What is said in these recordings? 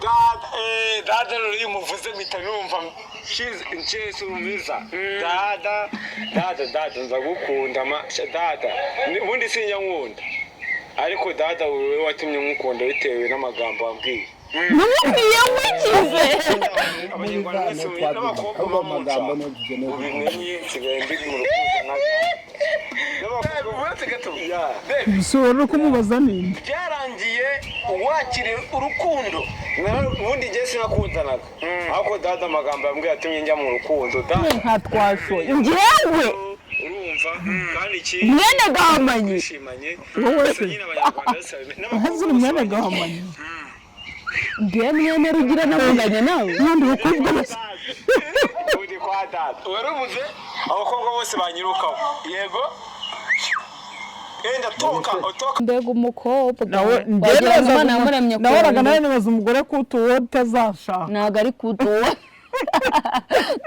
Dada, dada rero iyo umuvuze mpita numva nshese urumiza. Dada, dada, dada, nzagukunda ma sha dada. Ubundi sinjya nkunda, ariko dada wowe watumye nkukunda bitewe n'amagambo wambwiye. Namubwiye wikize. Abanyarwanda mwese Muri n'abakobwa ahubwo amagambo niyo dukeneye. Ubimenye nsigaye ndi mu rukundo na n'abakobwa. Uretse gato. Yeah. Babe, Si wari uri kumubaza ninde? Byarangiye wakiriye urukundo. Ubundi njye sinakundanaga, ariko dada amagambo yambwiye atumye njya mu rukundo, dada. Nka twashoye. Njyewe Urumva kandi ikindi mwene Gahamanyi. twishimanye. Wowe Gusa se. nyine Abanyarwanda bose n'abakobwa Ntaziri bose mwene bagiye. Gahamanyi. Ngewe mwene Rugira navuganye nawe. N'abandi bakobwa bose. Uri kwa dada. Warabuze. Abakobwa bose banyirukaho. Yego. Enda toka otoka. Mbega umukobwa! Nawe njye Wagira ngo Imana yamuremye nahoraga kurongora. nawe nibaza umugore ko utuwo utazashaka. Ntabwo ari kutuwo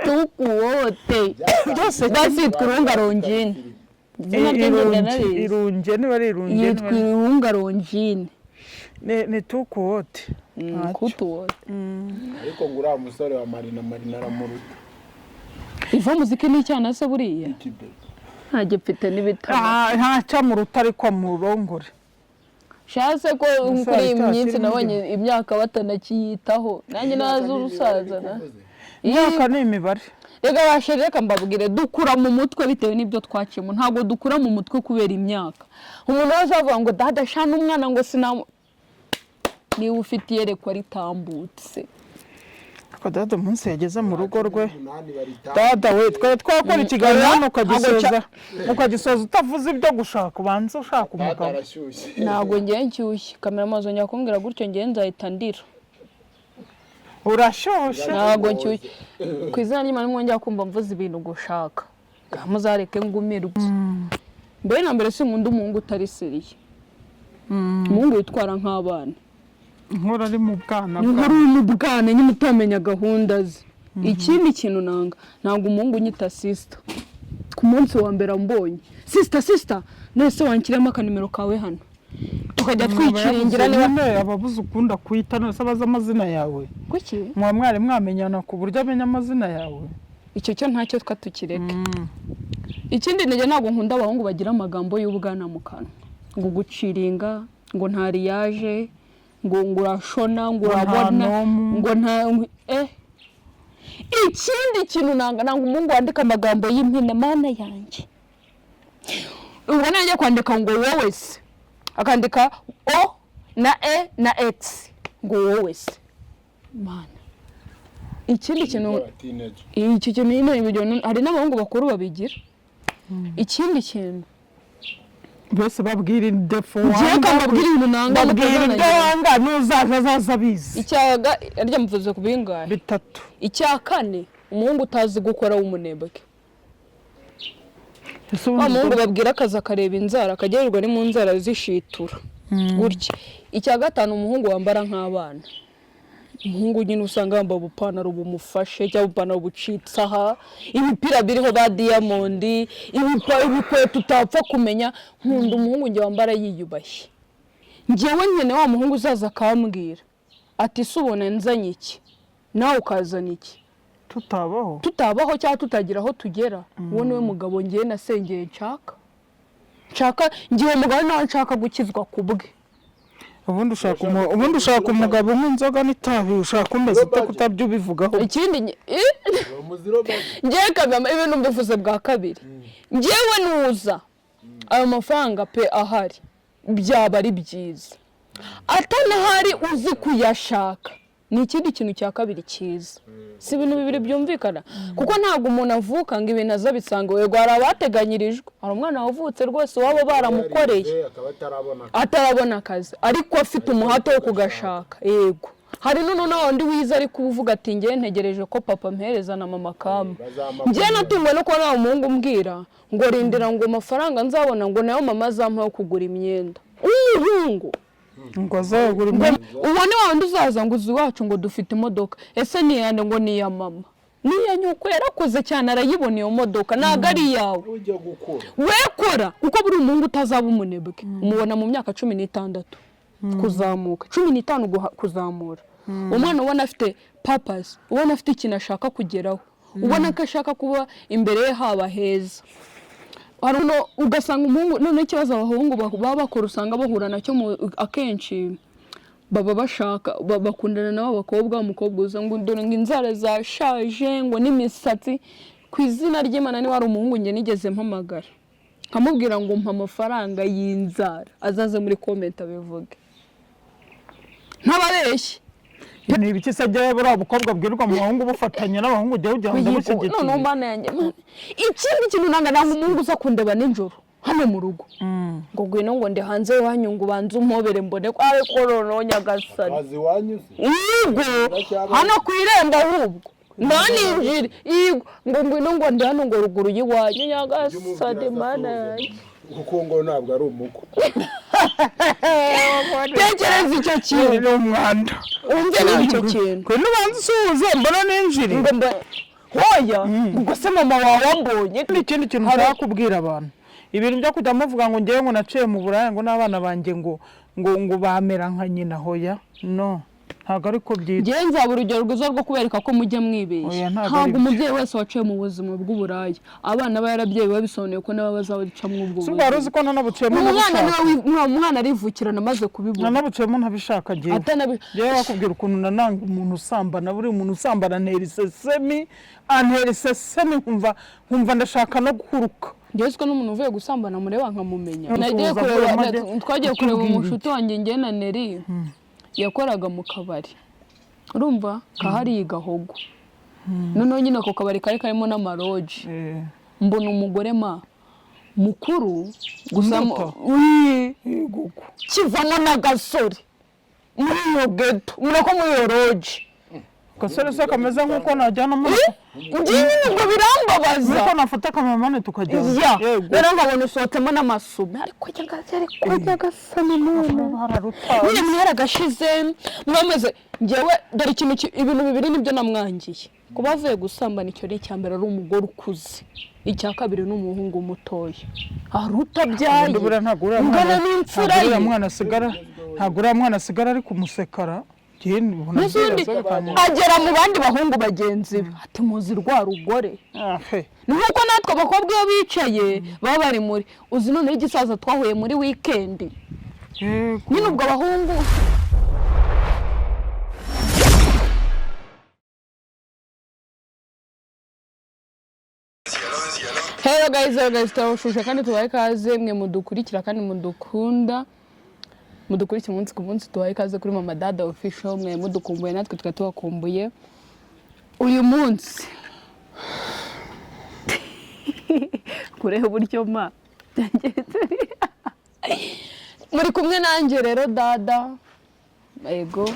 tukuwote. Byose. Basi yitwa Irunga Rongine, izina rye njye Irunge. ndanarizi. Irunge, niba ari irunge, niba Yitwa ari- Irunga Rongine. Ni tukuwote. Kutuwote. Ariko ngo uriya musore wa Marina, Marina aramuruta. Iva muziki ni icyana se buriya? Kibe. Ntagifite n'ibitabo. Ah, ntaca muruta ariko murongore. Shatse ko Umusore kuri iyi aracyakiri minsi muto. nabonye imyaka batanakiyitaho, nanjye nazi urusaza na Imyaka ni imibare. Reka bashe, reka mbabwire, dukura mu mutwe bitewe n'ibyo twaciyemo, ntabwo dukura mu mutwe kubera imyaka. Umuntu wese avuga ngo dada shana umwana ngo sinamu, niba ufite iyerekwa ritambutse. Ariko dada umunsi yageze mu rugo rwe. Umunani barita. Dada we, twari twakora ikiganiro hano ukagisoza Ntabwo ukagisoza utavuze ibyo gushaka, ubanza ushaka Dada umugabo. arashyushye. Ntabwo ngiye nshyushye kamera, zongera kumbwira gutyo ngiye nzahita ndira. Urashyushye. Ntabwo nshyushye, ku izina ry'Imana mwongera kumva mvuze ibintu gushaka, muzareke ngumirwe. Mbere na mbere sinkunda umuhungu utari sérieux, umuhungu witwara nk'abana. Nkora ari mu bwana. Nkuru mu bwana nyine utamenya gahunda ze. Ikindi kintu nanga, ntabwo umuhungu unyita sister ku munsi wa mbere ambonye, "Sister, sister," nese wanshyiramo akanimero kawe hano tukajya twikiringira niba Nyine ababuze ukunda kwita, none se abazi amazina yawe? Kuki? Muba mwari mwamenyana ku buryo amenya amazina yawe? Icyo cyo ntacyo, twa tukireke. Ikindi ntege, ntabwo nkunda abahungu bagira amagambo y'ubwana mu kanwa, ngo guciringa, ngo ntariyaje, ngo urashona, ngo Ngo nta urabona nomu. Ngo nta ikindi kintu nanga umuhungu wandika amagambo y'impine. Mana yanjye, ubwo nanjye kwandika ngo "wowe se", akandika o na e na x, ngo "wowe se", mana. Ikindi kintu, iki kintu nyine hari n'abahungu bakuru babigira. Ikindi kintu, Bose babwira indefo. Ngiye kambabwira ibintu nanga. Babwira ibyo mutazanagira. wanga, n'uzaza azaza abizi. Icyaga arya muvuze ku bingahe? Bitatu. Icya kane, umuhungu utazi gukora w'umunebwe. Ese Wa ubundi muhungu babwira akazi akareba inzara, akagererwa ni mu nzara zishitura gutya. Icya gatanu, umuhungu wambara nk'abana, umuhungu nyine usanga yambaye ubupantaro bumufashe cyangwa ubupantaro bucitse aha, ibipira biriho ba Diamond, ibikweto utapfa kumenya. Nkunda umuhungu njye wambara yiyubashye. Njyewe nyine wa muhungu uzaza akambwira ati: "Se ubona nzanye iki, nawe ukazana iki?" Tutabaho. Tutabaho cyangwa tutagira aho tugera. Uwo niwe mugabo ngiye nasengeye nshaka. Ngiye umugabo nawe nshaka gukizwa ku bwe. Ubundi ushaka umugabo unywa inzoga n'itabi, ushaka umeze ute kutabyo ubivugaho? Ikindi ngewe kagame, ibintu mbivuze bwa kabiri, ngewe nuza ayo mafaranga pe ahari byaba ari byiza, atanahari uzi kuyashaka ni ikindi kintu cya kabiri cyiza. Si ibintu bibiri byumvikana, kuko ntabwo umuntu avuka ngo ibintu aza abisanga. Yego, hari abateganyirijwe, hari umwana wavutse rwose waba baramukoreye akaba atarabona. Atarabona akazi, ariko afite umuhate wo kugashaka. Yego, hari noneho wundi wize ariko uvuga ati: "Ngewe ntegereje ko papa ampereza na mama kama." Ngewe natungwa no kubona wa muhungu umbwira ngo: "Rindira," ngo "amafaranga nzabona," ngo "nayo mama azampa yo kugura imyenda." Umuhungu ngo azagura imyenda. Uwo ni wa wundi uzaza ngo: "Uzi iwacu," ngo "dufite imodoka." "Ese ni iyande?" Ngo: "Ni iya mama." Ni iya nyoko, yarakoze cyane arayibona iyo modoka, ntabwo ari iyawe. Ujya gukura. Wekora, kuko buri umuhungu utazaba umunebwe umubona mu myaka 16. kuzamuka, 15 kuzamura, umwana ubona afite purpose, ubona afite ikintu ashaka kugeraho, ubona ko ashaka kuba imbere ye haba heza. Hari ugasanga umuhungu, noneho ikibazo abahungu baba bakora, usanga bahura nacyo akenshi baba bashaka bakundana n'abo bakobwa, umukobwa uza ngo dore ngo inzara zashaje, ngo n'imisatsi. Ku izina ry'Imana, niba hari umuhungu njye nigeze mpamagara nkamubwira ngo mpa amafaranga y'inzara, azaze muri comment abivuge, ntababeshye. Ni ibiki se byawe buriya bukobwa bwirirwa mu bahungu, bufatanya n'abahungu, ujya ugira ngo ndamushyigikiye? Noneho mana yanjye, mana, ikindi kintu nanga umuhungu uza kundeba nijoro hano mu rugo, ngo ngwino, ngo ndi hanze iwanyu, ngo ubanze umpobere mbone ko ariko noneho nyagasani. Kazi iwanyu se? Yego, hano ku irembo ahubwo ntaninjire. Yego, ngo ngwino, ngo ndi hano, ngo ruguru y'iwanyu. Nyagasani, mana yanjye. Kuko ngo ntabwo ari umukwe. Tekereza icyo kintu. Ni umwanda. Wumve n'icyo kintu. Ngwino ubanze usuhuze mbona ninjire. Ngo hoya, ubwo se mama wawe ambonye? N'ikindi kintu nshaka kubwira abantu, ibintu byo kujya muvuga ngo ngewe ngo naciye mu buraya, ngo n'abana banjye ngo bamera nka nyina, hoya, no, ntabwo ariko byitwa. Njyewe nzaba urugero rwiza rwo kubereka ko mujya mwibeshya. Oya, ntabwo ntabwo ari byo. Umubyeyi wese waciye mu buzima bw'uburaya, abana aba yarabyeyi biba bisobanuye ko nabo bazabicamo ubwo Si ubwo wari uzi ko nanabuciyemo umwana ntabishaka? niwe umwana arivukirana amaze kubibona. Nanabuciyemo ntabishaka ngewe. Njyewe bakubwira ukuntu nananga umuntu usambana, buri umuntu usambana antera isesemi, antera isesemi, nkumva ndashaka no guhuruka. Njyewe siko n'umuntu uvuye gusambana mureba nkamumenya. Nkusuhuza Nagiye kureba mvura maze twagiye kureba utubwira. Umushuti wanjye njye na Neri yakoraga mu kabari, urumva kahariye Gahogo. Noneho nyine ako kabari kari karimo n'amaroji. Mbona umugore ma mukuru gusa Muto? Wii, Yego. kivamo n'agasore muri iyo geto, murako muri iyo roji. Gasore se kameze nk'uko najyana muri Ngiye nyine ubwo birambabaza. Nk'uko nafata kameramani tukajyana. Ya. Yego. Rero nkabona usohotsemo n'amasume, ariko nyagasani none Hararutaye. nyine mwaragashize mwameze. Ngewe dore ikintu ibintu bibiri nibyo namwangiye: kuba avuye gusambana, icyo ni icya mbere, ari umugore ukuze; icya kabiri ni umuhungu mutoya hari utabyaye Ubundi buriya ntabwo uriya ungana mwana n'imfura ntabwo uriya ye. mwana asigara, ntabwo uriya mwana asigara ari kumusekara. Njyewe mbona Mbese ubundi byera. agera mu bandi bahungu bagenzi be ati: "Muzi rwa rugore." Ah, he. Ni nk'uko natwe abakobwa iyo bicaye baba bari muri uzi. Noneho igisaza twahuye muri wikendi. Yego. Nyine ubwo abahungu. Hello guys, hello guys, turabashuje kandi tubahe ikaze mwe mudukurikira kandi mudukunda, mudukurikira umunsi ku munsi. Tubahe ikaze kuri Mama Dada Official. Mwe mudukumbuye, natwe tukaba tubakumbuye. Uyu munsi kureba uburyo ma byagenze, muri kumwe nanjye rero Dada, yego.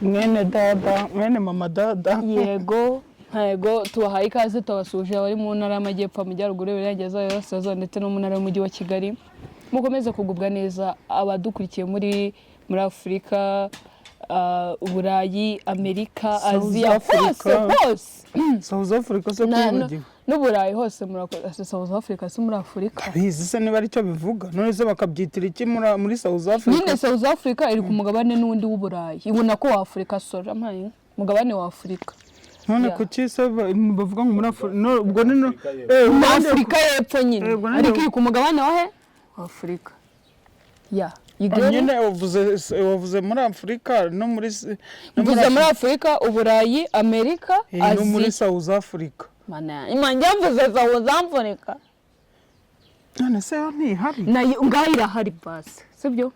Mwene dada, mwene mama dada. Yego, yego, tubahaye ikaze, tubasuhuje abari mu ntara y'Amajyepfo, Amajyaruguru, Iburengerazuba, Iburasirazuba ndetse no mu ntara y'Umujyi wa Kigali. Mukomeze kugubwa neza. Abadukurikiye muri Afurika, Uburayi, Amerika, South Aziya hose, Africa. hose. South Africa se kwibagiwe? N'Uburayi hose murakoze. South Africa si muri Afurika? Bizi se niba aricyo bivuga? None se bakabyitira iki muri South Africa? Nyine South Africa iri ku mugabane n'undi w'Uburayi, ibona ko wa Afurika, sorry, amaye mugabane wa Afurika. None Yeah. kuki se bavuga ngo muri Afurika? No, ubwo ni no Muri Afurika y'Epfo nyine. Yego, ariko iri ku mugabane wa he? Wa Afurika, ya, you get it? Nyine wavuze muri Afurika no muri no Mvuze muri Afurika, Uburayi, Amerika, No muri Aziya. South Africa. Mana, imana, mvuze South Africa. None se yo ntihari? Nayo ngaho irahari basi, sibyo?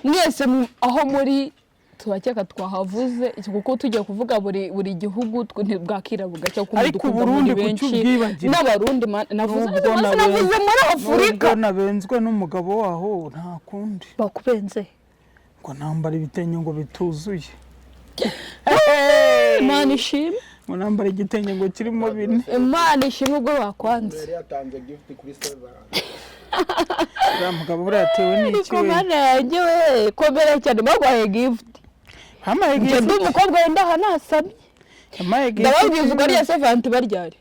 Mwese aho muri turakeka twahavuze iki, kuko tugiye kuvuga buri gihugu ntibwakira bugacya, kuko Ariko mudukunda Uburundi muri kuki benshi. ubwibagirwa? N'Abarundi navuze Nubwo navuze muri Afurika. Nubwo nabenzwe n'umugabo waho, nta kundi. Bakubenze? Ngo nambara ibitenge ngo bituzuye. Imana ishimwe. Ngo nambara igitenge ngo kirimo bine. Imana ishimwe ubwo bakwanze. Yari yatanze gift kuri Severance. Uriya mugabo buriya yatewe n'iki Ariko we? Mana yanjye we, komera cyane, bagwaye gift. Yampaye Njye ndi gift. umukobwa wenda aha nasamye. Yampaye gift. Ndababwiza ubwo ariya sevanti baryari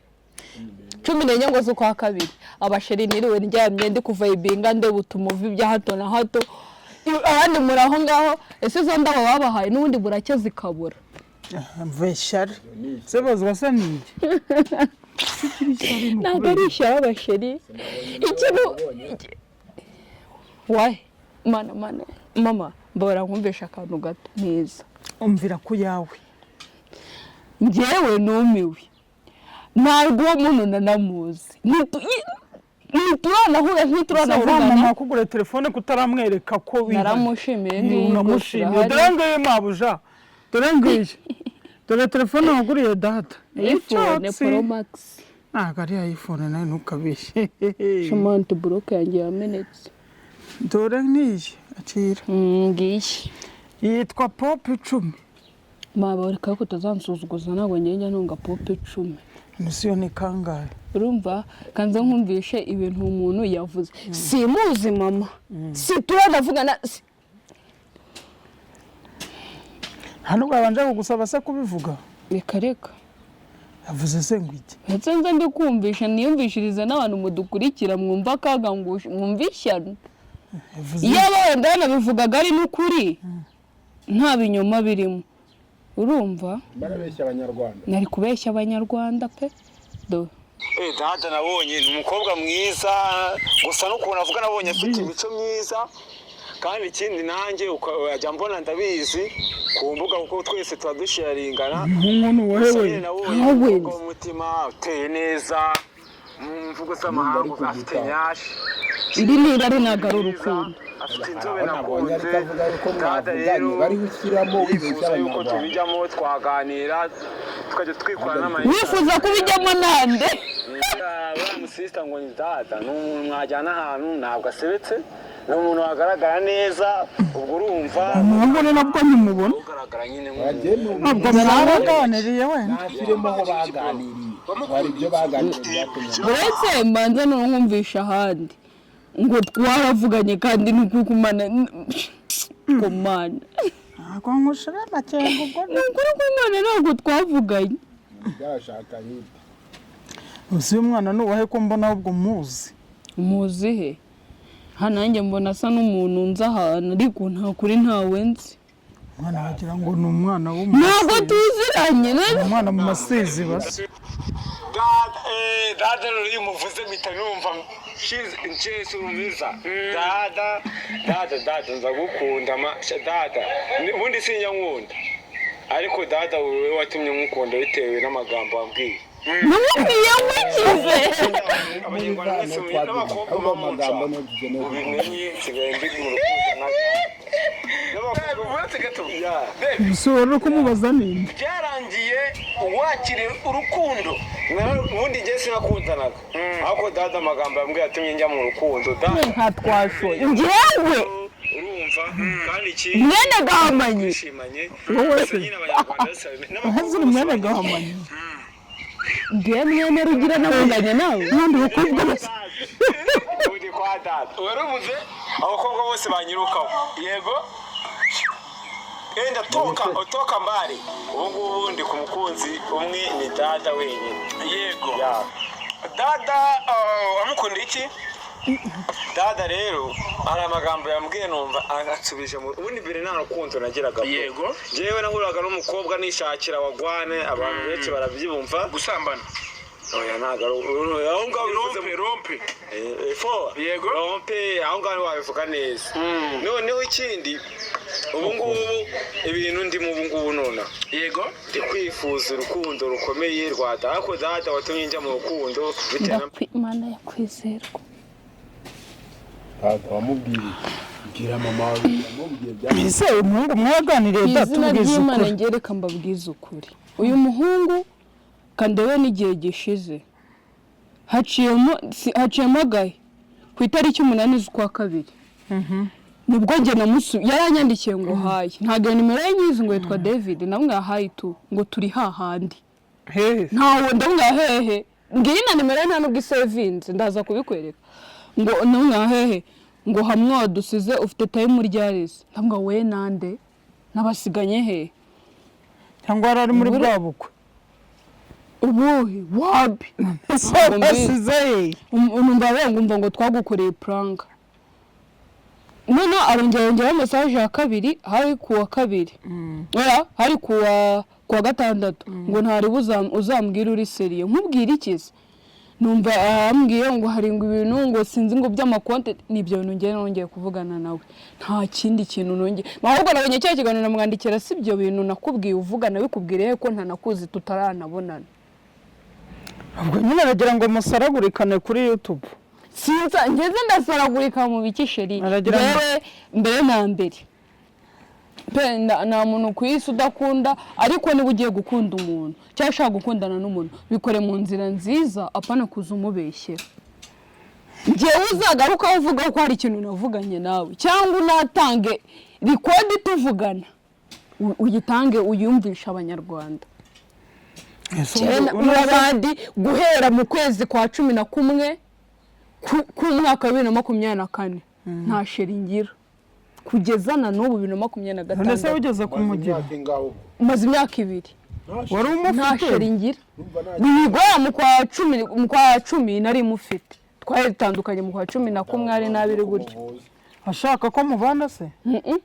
14 ngo z'ukwa kabiri, abasheri niriwe ndyamye ndi kuva ibinga ndeba utumuvi bya hato na hato. Abandi muri aho ngaho. Ese izo ndabo babahaye n'ubundi buracya zikabura? Mveshyari se bazwa se ni iki? Ntabwo ari ishyari, abasheri. Ikintu wahe, mana, mana, mama, mbora nkumvisha akantu gato neza. Umvira ku yawe. Njyewe numiwe, ntabwo uwo muntu nanamuzi. Ntituranahura, Uriya mama ntituranavugana. Wakuguriye telefone kutaramwereka ko wihariye? Naramushimiye, ngiyi rwose. Unamushimiye. Irahari. Dore ngiyi, mabuja, dore ngiyi, dore telefone waguriye data. iPhone Icyatsi. Pro Max. Ntabwo ari iPhone nawe, ntukabeshye. Shamante buroke yanjye yamenetse. Dore n'iyi, akira. Ngiyi. Yitwa Pop 10. Maba reka ko utazansuzuguza, ntabwo njya ntunga Pop 10. Misiyo ni kangahe? Urumva, kanze nkumvishe ibintu umuntu yavuze. Simuzi mama, si turanavugana Nta nubwo yabanje kugusaba se kubivuga? Reka, reka. Yavuze se ngo iki? Ndetse nze ndikumvisha, niyumvishirize n'abantu mudukurikira, mwumva akaga, mwumva ishyano. Yavuze? Iyo wenda yanabivugaga ari n'ukuri, nta binyoma birimo, urumva? Barabeshya Abanyarwanda. Nari kubeshya Abanyarwanda pe, do. Dada nabonye ni umukobwa mwiza gusa, n'ukuntu avuga nabonye afite imico myiza. Kandi ikindi nanjye ukajya mbona, ndabizi ku mbuga kuko twese tuba dusharingana. Umuhungu ni uwahe Gusa we? nyine nabonye Wowe. umukobwa w'umutima uteye neza mu mvugo z'amahanga, afite nyashi. Iri ni irari, ntabwo ari urukundo. Afite inzobe. Aho nabonye Nakunze ariko avuga yuko dada mwavuganye, rero bari gushyiramo yifuza wibeshya yuko Abanyarwanda. tubijyamo, twaganira, tukajya twikora n'amayinite. Wifuza kubijyamo nande? Uriya musisita ngo ni dada, ni umuntu mwajyana ahantu, ntabwo asebetse, ni umuntu wagaragara neza, ubwo urumva. Umuhungu ni nabwo nkimubona. Ugaragara nyine Wagiye nk'umuntu. ni Ntabwo mwaraganiriye wenda? Ntashyiremo aho baganiriye, hari ibyo baganiriye byatumye. Uretse mbanza nkumvisha ahandi ngo twaravuganye, kandi ni ukukumana kumana. Ntabwo nkushira amakenga ubwo. Ni ukuri kumana, ntabwo twavuganye. Byarashaka hirya. Uzi uyu mwana ni uwahe ko mbona ahubwo muzi? Muzi he? Hano nanjye mbona asa n'umuntu nzi ahantu, ariko nta kuri, ntawe nzi. Umwana wagira ngo ni umwana wo mu Ntabwo tuziranye. Umwana mu masizi basa. Dada, dada rero iyo umuvuze mpita numva nshese urumiza. Dada, dada, dada, ndagukunda dada. Ubundi sinjya nkunda, ariko dada wowe watumye nkukunda bitewe n'amagambo wambwiye. Namubwiye wikize? Abanyarwanda mwese mumenye, n'abakobwa. Ahubwo amagambo bamuca niyo tugeneye. Ubimenye, nsigaye ndi mu rukundo nka Uretse gato. Yeah. Ese wari uri kumubaza ninde? Byarangiye wakiriye urukundo? Ubundi njye sinakundanaga, ariko dada amagambo yambwiye yatumye njya mu rukundo, dada. Nka twashoye njyewe. Urumva, kandi ikindi Mwene Gahamanyi. twishimanye. Wowe Gusa se? nyine Abanyarwanda bose babimenye. Aheze uri mwene Gahamanyi? Njyewe mwene Rugira navuganye nawe? N'abandi bakobwa bose. Ubu kwa dada Wari ubuze? Abakobwa bose banyirukaho. Yego. Enda toka utoka mbali, ubu ngubu ndi ku mukunzi umwe, ni dada wenyine. Yego. Yeah. Dada wamukunda iki? Dada rero hari amagambo yambwiye numva ansubije mu ubundi mbere nta rukundo nagiraga bro. Yego. Njyewe nahuraga n'umukobwa nishakira wagwane, abantu benshi barabyibumva. Gusambana? Oya, ntabwo ari aho ngaho bivuze. Rompe, rompe. Fo. Yego. Rompe, aho ngaho wabivuga neza. Noneho ikindi, ubu ngubu ibintu ndimo ubu ngubu nona Yego. ndi kwifuza urukundo rukomeye rwa dada, ariko dada watumye njya mu rukundo bitewe na Imana yakwizerwa. Dada wamubwiye iki? Bwira mama wawe, wamubwiye bya Ese umuhungu mwaganiriye? Mu izina Datubwiza ry'Imana, ukuri. njye reka mbabwize ukuri. Uyu muhungu kandebe n'igihe gishize, haciyemo agahe, ku itariki 8 z'ukwa kabiri nibwo njye namusu yaranyandikiye ngo hi. Ntabwo iyo nimero ye nyizi, ngo yitwa David. Ndamubwira hi tu, ngo turi hahandi. Hehe? Ntawe. Ndamubwira hehe? Ngiyi na nimero ye, nta nubwo isevinze, ndaza kubikwereka. Ngo ndamubwira hehe? Ngo hamwe wadusize, ufite time ryareze. Ndamubwira we nande, nabasiganye hehe? Cyangwa yari ari muri bwa bukwe? Ubuhe wabi? Ese Ntabwo mbizi. wasize he? Numva ngumva ngo twagukoreye prank. Noneho arongera yongeraho message ya kabiri, hari ku wa kabiri, oya, hari ku wa gatandatu, ngo ntari uzambwira uri sérieux. Nkubwira iki se? Numva arambwiye ngo hari ngo ibintu ngo sinzi ngo by'amakonte. Ni ibyo bintu ngewe nongeye kuvugana nawe, nta kindi kintu nongeye. Ahubwo nabonye cya kiganiro, namwandikira: "Si ibyo bintu nakubwiye uvuga nabikubwiriye ko ntanakuzi, tutaranabonana?" Ubwo nyine aragira ngo musaragurikane kuri YouTube. Sinza ngeze ndasaragurika mu biki, chéri? Aragira ngo- Ngewe mbere na mbere pe, nta muntu ku isi udakunda, ariko niba ugiye gukunda umuntu cyangwa ushaka gukundana n'umuntu, bikore mu nzira nziza, apana kuza umubeshyera. Ngewe uzagaruka uvuga ko hari ikintu navuganye nawe, cyangwa unatange record tuvugana, uyitange uyumvishe Abanyarwanda. N'abandi guhera mu kwezi kwa 11 k'umwaka wa 2024 nta chéri ngira, kugeza na n'ubu bibiri na makumyabiri na None se gatandatu. wigeze kumugira? Imyaka ingahe ubwo? Maze imyaka 2. Wari Nta umufite? chéri ngira. Urumva nta Guhera mu kwa 10 nari mufite, twari dutandukanye mu kwa 11 ari n'abiri gutyo. Kumuvuza. Ashaka ko mubana se? Mm-mm.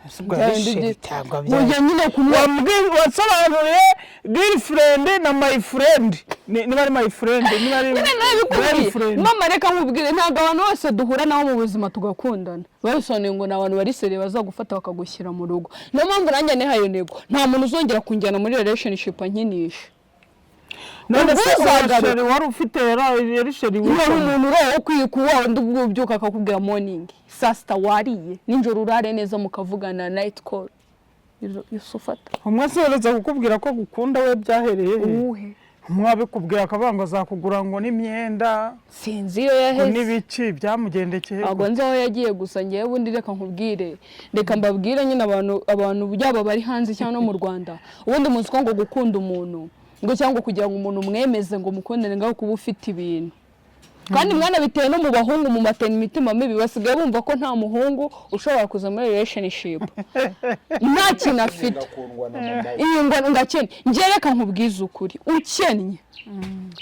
Ese ubwo Bya yari bindi chéri cyangwa burya nyine kumwe. Wasobanuriye girlfriend na my friend. Niba ari my friend, niba ari Nyine nabikubwiye. girlfriend. Mama, reka nkubwire, ntabwo abantu bose duhura nabo mu buzima tugakundana babisobanuye ngo ni abantu bari sérieux bazagufata bakagushyira mu rugo. Niyo mpamvu nanjye nihaye intego, nta muntu uzongera kunjyana muri relationship ankinisha. None se Ubwo uwo uzagaruka. chéri wari ufite yari chéri Niba ari witwa umuntu uri aho kwikuba, wundi ubwo ubyuka akakubwira morning, saa sita wariye, nijoro urare neza, mukavugana night call, yose ufata. Umwe se uretse kukubwira ko agukunda, we byahereye he? Uwuhe? Umwe abikubwira akavuga ngo azakugura ngo n'imyenda Sinzi iyo ngo yaheze. n'ibiki byamugendekeye. Ntabwo nzi aho yagiye. Gusa ngewe ubundi reka nkubwire, reka mbabwire nyine, abantu yaba bari hanze cyangwa no mu Rwanda, ubundi muzi ko ngo gukunda umuntu ngo cyangwa kugira ngo umuntu umwemeze ngo mukundane ngaho kuba ufite ibintu. Kandi mwana, bitewe no mu bahungu mu matena imitima mibi, basigaye bumva ko nta muhungu ushobora kuza muri relationship nta kintu afite. Ngakundwa na mama we. Iyi ngo ngakennye. Njye reka nkubwize ukuri, ukennye,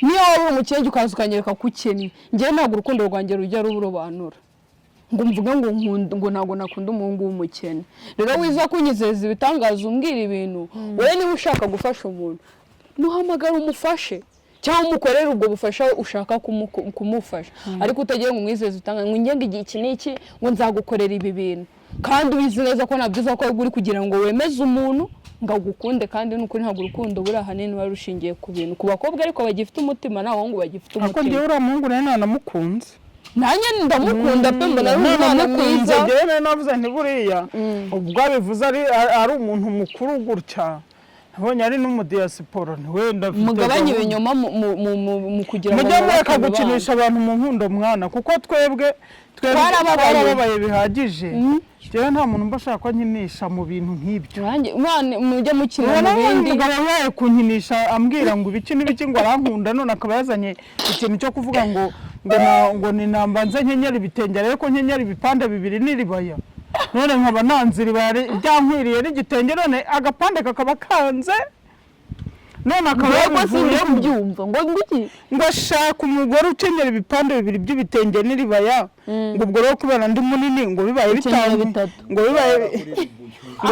niyo waba uri umukene ukaza ukanyereka ko ukennye, njyewe ntabwo urukundo rwanjye rujya rurobanura ngo mvuge ngo nkunda, ngo ntabwo nakunda umuhungu w'umukene. Rero wiza kunyizeza ibitangaza, umbwira ibintu, wowe niba ushaka gufasha umuntu, nuhamagara umufashe cyangwa umukorere ubwo bufasha ushaka kumufasha, ariko utagiye ngo umwizeze ibitangaza ngo ngende igihe iki n'iki ngo nzagukorera ibi bintu, kandi ubizi neza ko ntabyo uzakora, uri kugira ngo wemeze umuntu ngo agukunde. Kandi n'ukuri ntabwo urukundo buri ahanini ruba rushingiye ku bintu, ku bakobwa ariko bagifite umutima n'abahungu bagifite Ariko umutima. njyewe uriya muhungu nawe nanamukunze. Nanjye ndamukunda pe, mbona ari umwana Nanamukunze. mwiza. Njyewe nari navuze nti buriya ubwo abivuze ari umuntu mukuru gutya, nabonye ari n'umudiyasipora, wenda afite Mugabanye gahunda. ibinyoma mu kugira ngo Mujye mwubake mureka umubano. gukinisha abantu mu nkundo mwana, kuko twebwe Twarababaye. twarababaye bihagije. Njyewe nta muntu mba ashaka ko ankinisha mu bintu nk'ibyo. Nanjye mwana, mujye mukina mu Ubona bindi. umugabo yabaye kunkinisha ambwira ngo ibiki n'ibiki, ngo arankunda, none akaba yazanye ikintu cyo kuvuga ngo ni nambanze nkenyera ibitenge, ariko nkenyera ibipande bibiri n'iribaya, none nkaba nanze iribaya ryankwiriye n'igitenge, none agapande kakaba kanze, none akaba Mbega sindi yabivuyemo. kubyumva ngo iki? Ngo ashaka umugore ukenyera ibipande bibiri by'ibitenge n'iribaya, ngo ubwo rero kubera ndi munini ngo bibaye Ukenyera bitankwira bitatu. ngo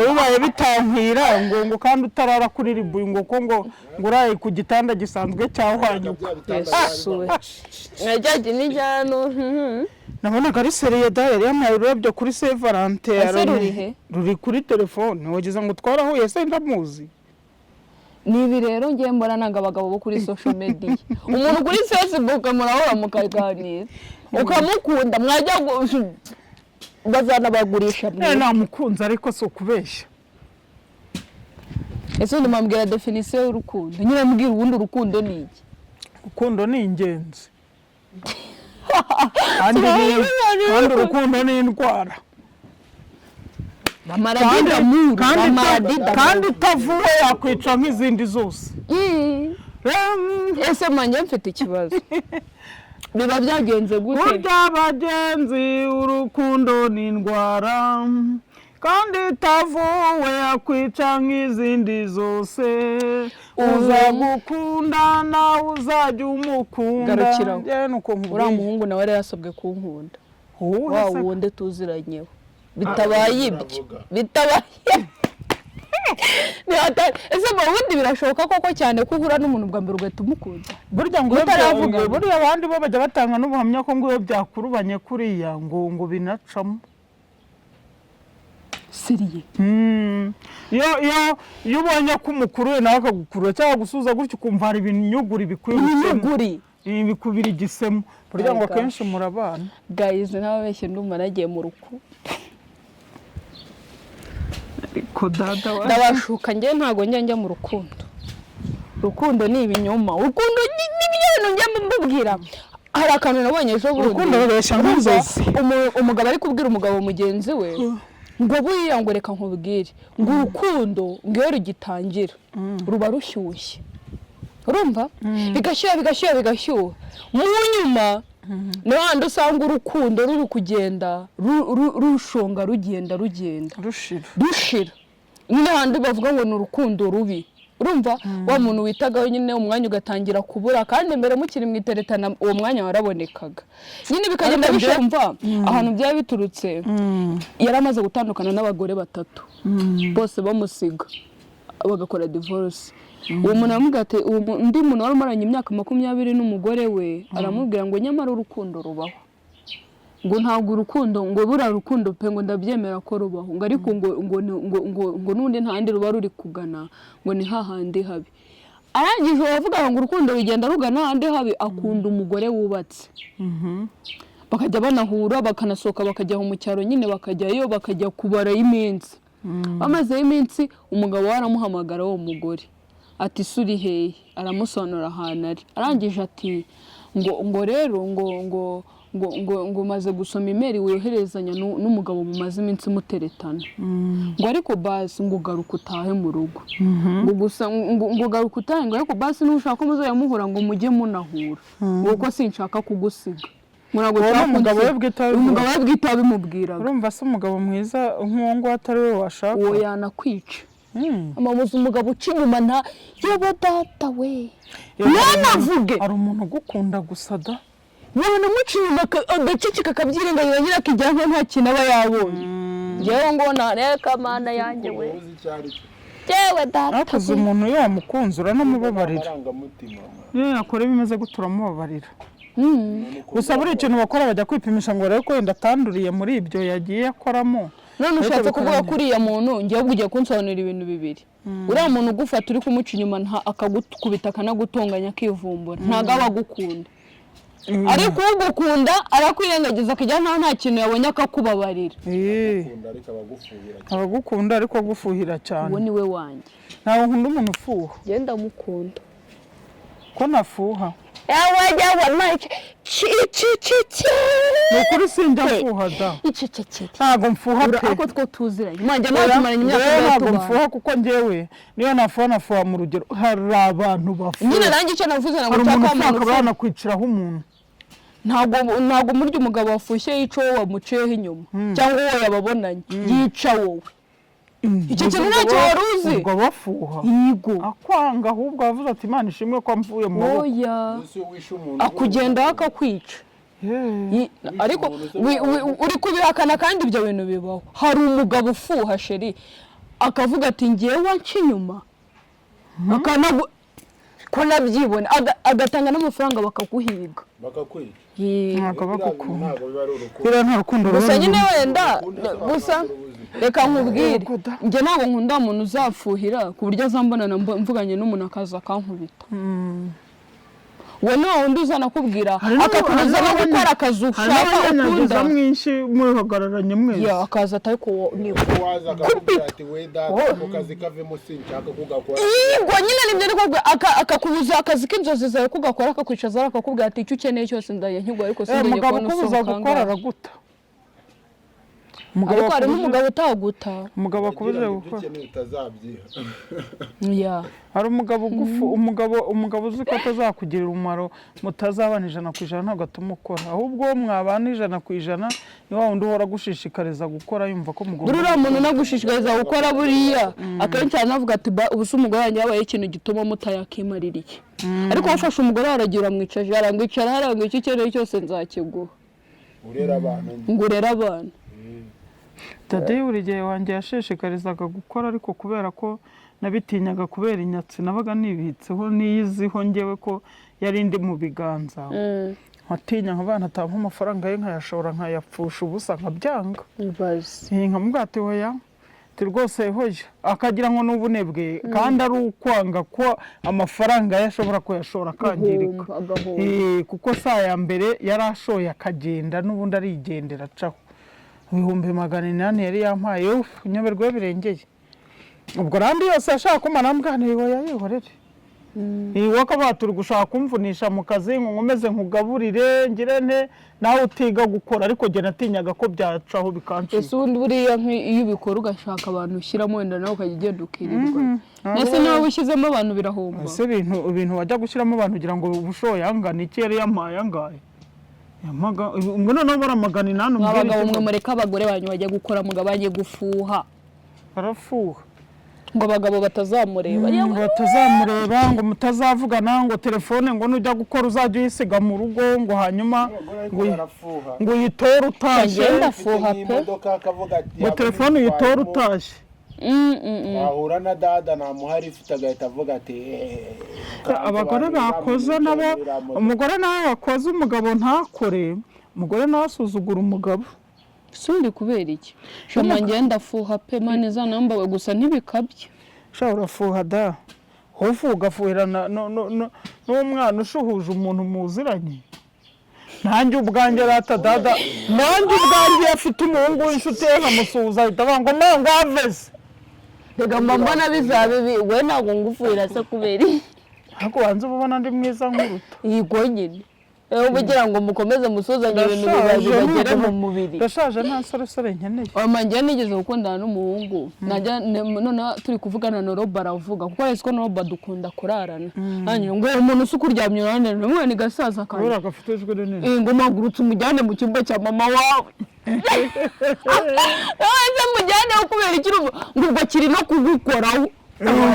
bibaye bitankwira, ngo kandi utarara kuri ribuyu, ngo ko ngo uraye ku gitanda gisanzwe cyahwanyuka. Yesu we, najyaga n'ijyano. Nabonaga ari sérieux da, yari yampaye ururabyo kuri Saint Valentin. Ese ruri he? Ruri kuri telefone. Wagize ngo twarahuye se ndamuzi? Ni ibi rero ngiye mbona nanga abagabo bo kuri social media. Umuntu kuri Facebook murahura mukaganira ukamukunda, mwajya bazanabagurisha. Eh, namukunze ariko si ukubeshya. Ese ubundi mwambwira définition y'urukundo nyine, mbwira ubundi urukundo ni iki? Urukundo ni ingenzi kandi urukundo ni indwara. Bamaradidamuru. Bamaradidamuru. Kandi itavuwe yakwica nk'izindi zose. Ese manjye mfite ikibazo, biba byagenze gute? Burya bagenzi, urukundo ni indwara kandi itavuwe yakwica nk'izindi zose. Uzagukunda nawe uzajya umukunda. Garukiraho. Njyewe ni uko nkubwiye. Uriya muhungu nawe yari yasabwe kunkunda. Uwuhe Wa se? wundi tuziranyeho. Bitabaye ibyo, bitabaye. Ni hatari. Ese mu bundi birashoboka koko cyane ko uhura n'umuntu bwa mbere ugahita umukunda? Burya ngo iyo Mutaravugana. Buriya abandi bo bajya batanga n'ubuhamya ko ngo iyo byakurubanye kuriya ngo binacamo. Sérieux? Iyo ubonye ko umukuruye nawe akagukurura cyangwa gusuhuza gutyo, ukumva hari ibinyuguri bikwirutsemo. Ibinyuguri. Ibi bikubira igisemo, burya ngo My gosh. akenshi murabana. Guys, ntababeshye, ndumva nagiye mu rukundo. Ariko dada wa Ndabashuka, njye ntabwo njya mu rukundo. Urukundo ni ibinyoma, urukundo ni ibyo bintu njya mbabwira. Hari akantu nabonye ejo bundi. Urukundo rubeshya nk'inzozi. Umugabo ari kubwira umugabo mugenzi we ngo buriya ngo reka nkubwire ngo urukundo ngo iyo rugitangira ruba rushyushye, urumva, bigashyuha, bigashyuha, bigashyuha. Mu nyuma ni handi usanga urukundo ruri kugenda rushonga, rugenda, rugenda rushira. Rushira. Nyine handi bavuga ngo ni urukundo rubi, urumva, wa muntu witagaho nyine umwanya ugatangira kubura, kandi mbere mukiri mu iteretana uwo mwanya warabonekaga nyine, bikagenda Ariko bishumva ahantu byaba biturutse. Yari amaze gutandukana n'abagore batatu bose bamusiga bagakora divorce. Uwo muntu aramubwira ati undi muntu wari umaranye imyaka 20 n'umugore we aramubwira ngo nyamara urukundo rubaho, ngo ntabwo urukundo, ngo buriya rukundo pe, ngo ndabyemera ko rubaho, ngo ariko ngo n'ubundi nta handi ruba ruri kugana, ngo ni hahandi habi. Arangije uwavuga ngo urukundo rugenda rugana ahandi habi, akunda umugore wubatse, bakajya banahura, bakanasohoka, bakajya aho mu cyaro nyine, bakajyayo bakajya kubarayo iminsi. Bamazeyo iminsi, umugabo we aramuhamagara, uwo mugore, ati: "Ese uri hehe?" Aramusobanurira ahantu ari. Arangije ati ngo rero ngo maze gusoma email woherezanya n'umugabo mumaze iminsi muteretana, ngo ariko basi ngo garuka utahe mu rugo, ngo gusa ngo garuka utahe, ngo ariko basi nushaka ko muzajya muhura ngo mujye munahura, ngo kuko sinshaka kugusiga, ngo ntabwo Uwo ni nshaka umugabo we kunsiga. bwite wabimubwira. Umugabo we bwite wabimubwiraga. Urumva se umugabo mwiza nk'uwo nguwo atari we washaka? Uwo yanakwica. Amabuze umugabo uca inyuma nta yobo data we ntanavuge. Hari umuntu ugukunda gusa da. Wanamuca inyuma agaceceka, akabyirengagiza nyine, akigira nkaho nta kintu aba yabonye. Ngewe ngo nareka mana yanjye we. Uzi icyo ari cyo. Yewe data Ariko we. umuntu iyo wamukunze uranamubabarira. Amarangamutima. Iyo yakora ibimeze gutya uramubabarira. Gusa buriya ikintu bakora, bajya kwipimisha ngo barebe ko wenda atanduriye muri ibyo yagiye akoramo. None Ariko ushatse kuvuga bikarangira. ko uriya muntu, ngewe ubwo ugiye kunsobanurira ibintu bibiri: uriya muntu ugufata uri kumuca inyuma akagukubita, akanagutonganya, akivumbura, ntabwo aba agukunda, ariko ugukunda arakwirengagiza akajya nkaho nta kintu yabonye, akakubabarira. Akunda ariko abagufuhira cyane. Abagukunda ariko agufuhira cyane. Uwo ni we wanjye. Ntabwo nkunda umuntu ufuha. Ngenda mukunda. Ko nafuha? Yawe yawe mike ci ci ci ci. Ni ukuri sinjya mfuha da. Icecekere. Ntabwo mfuha pe. Ariko two tuziranye mwanjye nawe tumaranye imyaka Njyewe ingahe ntabwo tubana? mfuha, kuko njyewe niyo nafuha, nafuha mu rugero. Hari abantu bafuha. Nyine nanjye icyo navuze, ntabwo Hari nshaka umuntu wa ufuha muntu akaba ufuha. yanakwiciraho umuntu. Ntabwo murya umugabo wafushye yica uwo wamuciyeho inyuma cyangwa uwo yababonanye, yica wowe. Icyo kintu ntacyo wari uzi. Ubwo bafuha Yigo. akwanga, ahubwo avuze ati: "Imana ishimwe ko mvuye mu maboko." Oya. Ese iyo wishe umuntu Akugendaho akakwica. Ariko uri kubihakana kandi ibyo bintu bibaho. Hari umugabo ufuha, chéri, akavuga ati: "Ngewe wanca inyuma," akanagu ko nabyibona, agatanga n'amafaranga bakaguhiga. Bakakwica. Ntabwo Biriya bintu bagukunda. ntabwo biba ari urukundo. Biriya nta rukundo Gusa ruba nyine rurimo. wenda Urukundo se gusa wakwambura ubuzima. reka nkubwire. Yego da. Njye ntabwo nkunda umuntu uzafuhira ku buryo azambonana mvuganye n'umuntu akaza akankubita. We ni wa wundi uzanakubwira akakubuza no gukora akazi Hari ushaka n'abanyanyagiza ukunda. mwinshi muhagararanye mwese. Ya, akaza atari ko ni Ko waza akakubwira ati: "We data, mu kazi kavemo, sinshaka kugakora." Yigwa nyine nibyo ndi kuvuga, akakubuza akazi k'inzozi zawe kugakora, akakwicaza, akakubwira ati: "Icyo ukeneye cyose ndaye nkiguha, ariko Eh, sinzongeye umugabo kubona ukubuza usohoka gukora ngaha." araguta. Umugabo Ariko harimo umugabo utaguta. Umugabo akubuje Kugira ngo ibyo gukora. ukeneye utazabyiha. Ya. Hari umugabo ugufu, umugabo uzi ko atazakugirira umumaro, mutazabana 100%, ntabwo atuma ukora. Ahubwo uwo mwabana 100% ni wa wundi uhora agushishikariza gukora, yumva ko mugomba. Buriya uriya muntu unagushishikariza gukora, buriya akenshi aranavuga ati: "Ubu se umugore wanjye yabaye ikintu gituma mutayakimarira iki?" Ariko wafashe umugore waragira uramwicaje, arangwicara hariya ngo icyo ukeneye cyose nzakiguha. Urera abantu. Ngo urere abana. Daddy buri gihe wanjye yashishikarizaga gukora, ariko kubera ko nabitinyaga kubera inyatsi nabaga nibitseho niyiziho ngewe ko yari indi mu biganza, nkatinya nkavuga ntatampa amafaranga ye nkayashora nkayapfusha ubusa, nkabyanga. Ibaze. Nkamubwira ati: "Hoya," ati: "Rwose hoya," akagira ngo ni ubunebwe kandi ari ukwanga ko amafaranga ye ashobora kuyashora akangirika. Guhomba, agahomba. Kuko saa ya mbere yari ashoye akagenda, n'ubundi arigendera acaho 800,000 yari yampaye. Uf, nyoberwa iyo birengeye. Ubwo randi yose yashaka kumara mbwana, hoya, yihorere. Wowe akaba turi gushaka kumvunisha mu kazi ngo nkomeze nkugaburire ngire nte, nawe utiga gukora, ariko njye natinyaga ko byacaho bikancika. Ese ubundi buriya iyo ubikora ugashaka abantu ushyiramo, wenda nawe ukajya ugenda ukirirwa, mbese niba ushyizemo abantu birahomba? Ese ibintu wajya gushyiramo abantu kugira ngo ubushoye angana iki? Yari yampaye angahe? Yamaga ngo noneho bara 800 umbwire. Mwabagabo Icyo mwe, mureke abagore banyu bajya gukora, mugabanye gufuha. Barafuha. Ngo abagabo batazamureba. Ngo batazamureba, ngo mutazavugana, ngo telefone ngo nujya gukora uzajya uyisiga mu rugo, ngo hanyuma Abagore ariko ngo barafuha. Ngo uyitore utashye. Agenda. Ufite Afuha pe. nk'imodoka akavuga ati Ngo telefone uyitore utashye. Wahura na dada namuha lift agahita avuga ati: Abagore bakoze nabo, umugore nawe wakoze umugabo ntakore, umugore nawe asuzugura umugabo. Si undi kubera iki? Shama, ngenda afuha pe, mani zanambawe gusa ntibikabye. Sha, urafuha da, wowe ufuha ugafuhira n'umwana ushuhuje umuntu muziranye. Nanjye ubwanjye rata dada, nanjye ubwanjye iyo afite umuhungu w'inshuti ye nkamusuhuza ahita avuga ngo mango aveze. Reka mba mbona bizaba ibi, we ntabwo ngufuhira se kubera iki? Ariko wanze uba ubona ndi mwiza nk'uruta. Yego nyine. Ewe uba ugira ngo mukomeze musuzanye ibintu Ndashaje, bibagere mu ntabwo- mubiri. Ndashaje, nta nsoresore nkeneye. Mama, njyewe nigeze gukundana n'umuhungu, najya noneho turi kuvugana na Roba, aravuga kuko azi ko na Roba dukunda kurarana, hanyuma ngo uwo muntu usi ukuryamye iruhande rwawe ni gasaza kanjye. Kubera gafite ijwi rinini. Ngo mpagurutse umujyane mu cyumba cya mama wawe. Ese mujyane kubera iki? Urumva ngo ubwo kiri no kugukoraho.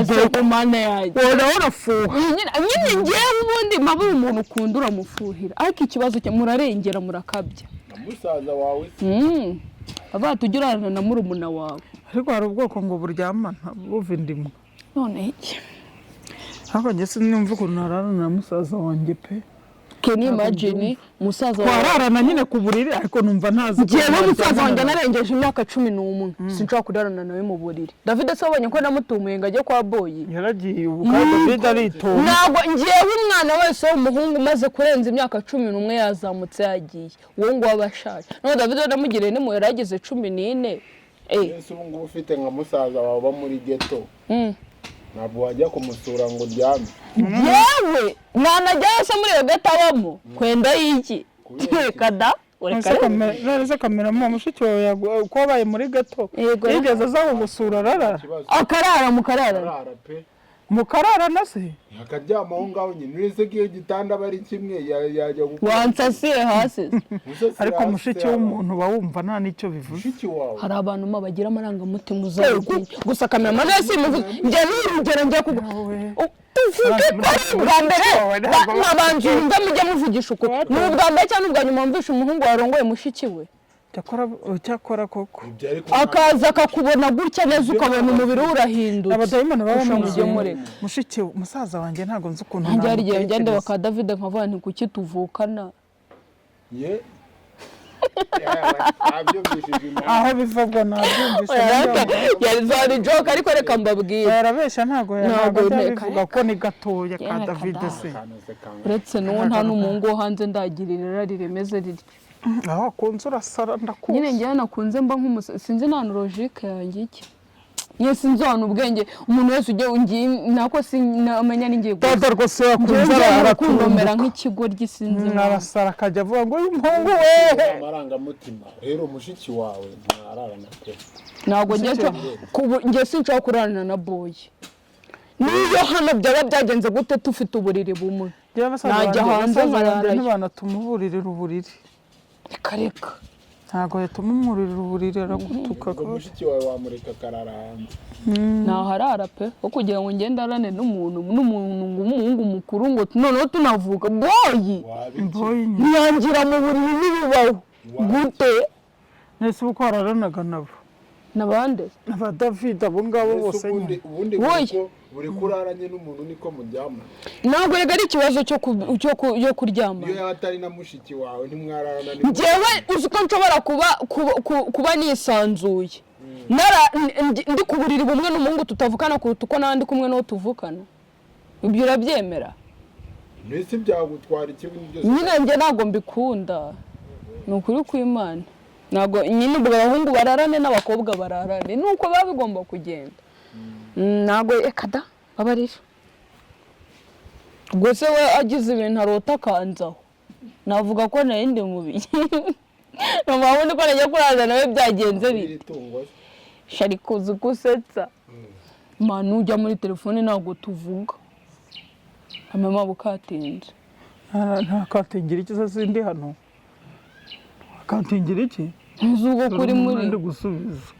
Ese ku Mana yanjye! Wowe nawe urafuha. Nyine njyewe ubundi mpaba umuntu ukunda uramufuhira, ariko ikibazo cye murarengera, murakabya. Na musaza wawe se? Abaye tujya urarana na murumuna wawe. Ariko hari ubwoko ngo buryamana buva indimwe. None iki? Ariko njye sinumva ukuntu nararana na musaza wanjye pe. Can you imagine musaza wawe? Twararana nyine ku buriri, ariko numva ntazi ukuntu Njyewe musaza wanjye naryamana. narengeje imyaka 11 sinshobora kurarana nawe mu buriri. David se wabonye ko namutumuye ngo ajye kwa boyi? Yaragiye ubu kandi David aritonda. Ntabwo ngewe umwana wese w'umuhungu umaze kurenza imyaka 11 yazamutse yagiye, uwo nguwo aba ashaje. None David namugiriye n'impuhwe, yari ageze 14. Ese ubu ngubu ufite nka musaza wawe uba muri ghetto, ntabwo wajya kumusura ngo uryame? Yewe, nanajyayo se muri iyo ghetto abamo kwenda y'iki? Kubera iki? Reka da, ureka. None se none se kameramo mushiki wawe ko wabaye muri ghetto, Yego. yigeze aza kugusura ararara? Ikibazo. Akarara mukarara. Arara pe. Mukararana se? Akaryama aho ngaho nyine, uretse ko iyo gitanda aba ari kimwe yajya gukora. Wansasiye hasi. Musasira Ariko hasi mushiki yaba- w'umuntu uba wumva nta n'icyo bivuze. Mushiki wawe. Hari abantu ma bagira amarangamutima uzabitinye gusa. Kameramani simuvuze njye, ni urugero njye kugu tuvuge ko ari ubwa mbere nkabanza yumve, mujye muvugisha ukuri, ni ubwa mbere cyangwa ubwa nyuma wumvishe umuhungu warongoye mushiki we? Cyakora, cyakora koko. Ibyo ariko Akaza akakubona gutya neza, ukabona umubiri we urahindutse. Abadayimoni baba Usha, bameze. mujye mureka. Mushiki musaza wanjye ntabwo nzi ukuntu Nanjye hari igihe ngenda namutekereza. baka David nkavuga nti kuki tuvukana? Ye, yewe, nabyumvishije impamvu. Aho biva ubwo nabyumvise. Yari zari joke, ariko reka mbabwire. Yarabeshya, ntabwo Ntabwo ntabwo ajya nteka, abivuga ko ni gatoya ka Reka David da. se. Akantu se kangana. Uretse n'uwo, nta n'umuhungu wo hanze ndagirira irari rimeze rityo. Aho akunze urasara ndakuzi. Nyine njyewe nakunze mba nk'umusa, sinzi nta logique yanjye iki nyine, sinzi ahantu ubwenge umuntu wese ujya ngiye nako sinamenya n'ingiye gusa. Dada rwose yakunze Njyewe mu rukundo mera aratunguka. nk'ikigoryi, sinzi impamvu. Arasara akajya avuga ngo uyu muhungu we. Amarangamutima rero, mushiki wawe mwararana pe? Ntabwo njye njye sinshobora kurarana na boyi, niyo hano byaba byagenze gute tufite uburiri bumwe. Njyewe basaza Najya banjye hanze basaza banjye nkararayo. ntibanatuma uburirira uburiri. Reka reka. Ntabwo yatuma umwurira uburiri, aragutuka. Ubwo mushiki wawe wamureka akarara hanze? Ntaharara pe, aho kugira ngo ngende arane n'umuntu ngo umuhungu mukuru ngo noneho tunavuka boyi. Wabiki. Boyi nyine. Ntiyangira mu buriri n'ibibaho gute? Nese uko wararanaga nabo? Nabande? Aba David, abo ngabo Ese bose ubundi nyine. Ubundi Wowe. buri kuraranye n'umuntu niko muryamana? Ntabwo rega ari ikibazo cyo kuryamana. Iyo yaba atari na mushiki wawe, ntimwararana ni Njyewe uzi ko nshobora kuba nisanzuye ndi ku buriri bumwe n'umuhungu tutavukana kuruta uko nawe ndi kumwe n'uwo tuvukana. Ibyo urabyemera? Mbese byagutwara ikibi byose? Nyine njye ntabwo mbikunda, ni ukuri kw'Imana. Ntabwo nyine ubwo abahungu bararane n'abakobwa bararane, ni uko biba bigomba kugenda. Ntabwo, reka da, babarira. Ubwo se we agize ibintu arota akanzaho, navuga ko nari ndi mubi? Ntabwo ko najya kuraza nawe byagenze bite? Iri tungo se? Shari, kuzi uko usetsa manu, ujya muri telefone, ntabwo tuvuga amama bukatinze. Nta katingira iki se? Sindi hano, katingira iki? Ntuzi ubwo kuri muri Ndi gusubiza.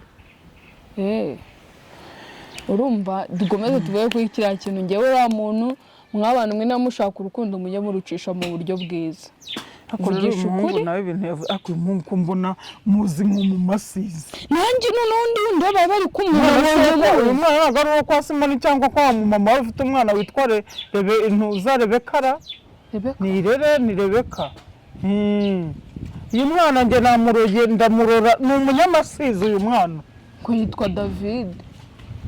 Urumva, dukomeze tuvuge kuri kiriya kintu. Ngewe uriya muntu, mwabana mwe mushaka urukundo, mujye murucisha mu buryo bwiza. Ariko rero uyu Vugisha muhungu ukuri. nawe ibintu yavuze, ariko uyu muhungu ko mbona muzi nko mu Masizi. Nanjye noneho undi wundi baba bari kumwe. Uyu mwana ntabwo ari uwo kwa Simoni cyangwa kwa mama wari ufite umwana witwa Rebe Intuza Rebekara. Rebeka. Ni Irere, ni Rebeka. Uyu mwana njye namuroye, ndamurora, ni umunyamasizi uyu mwana. Ko yitwa David.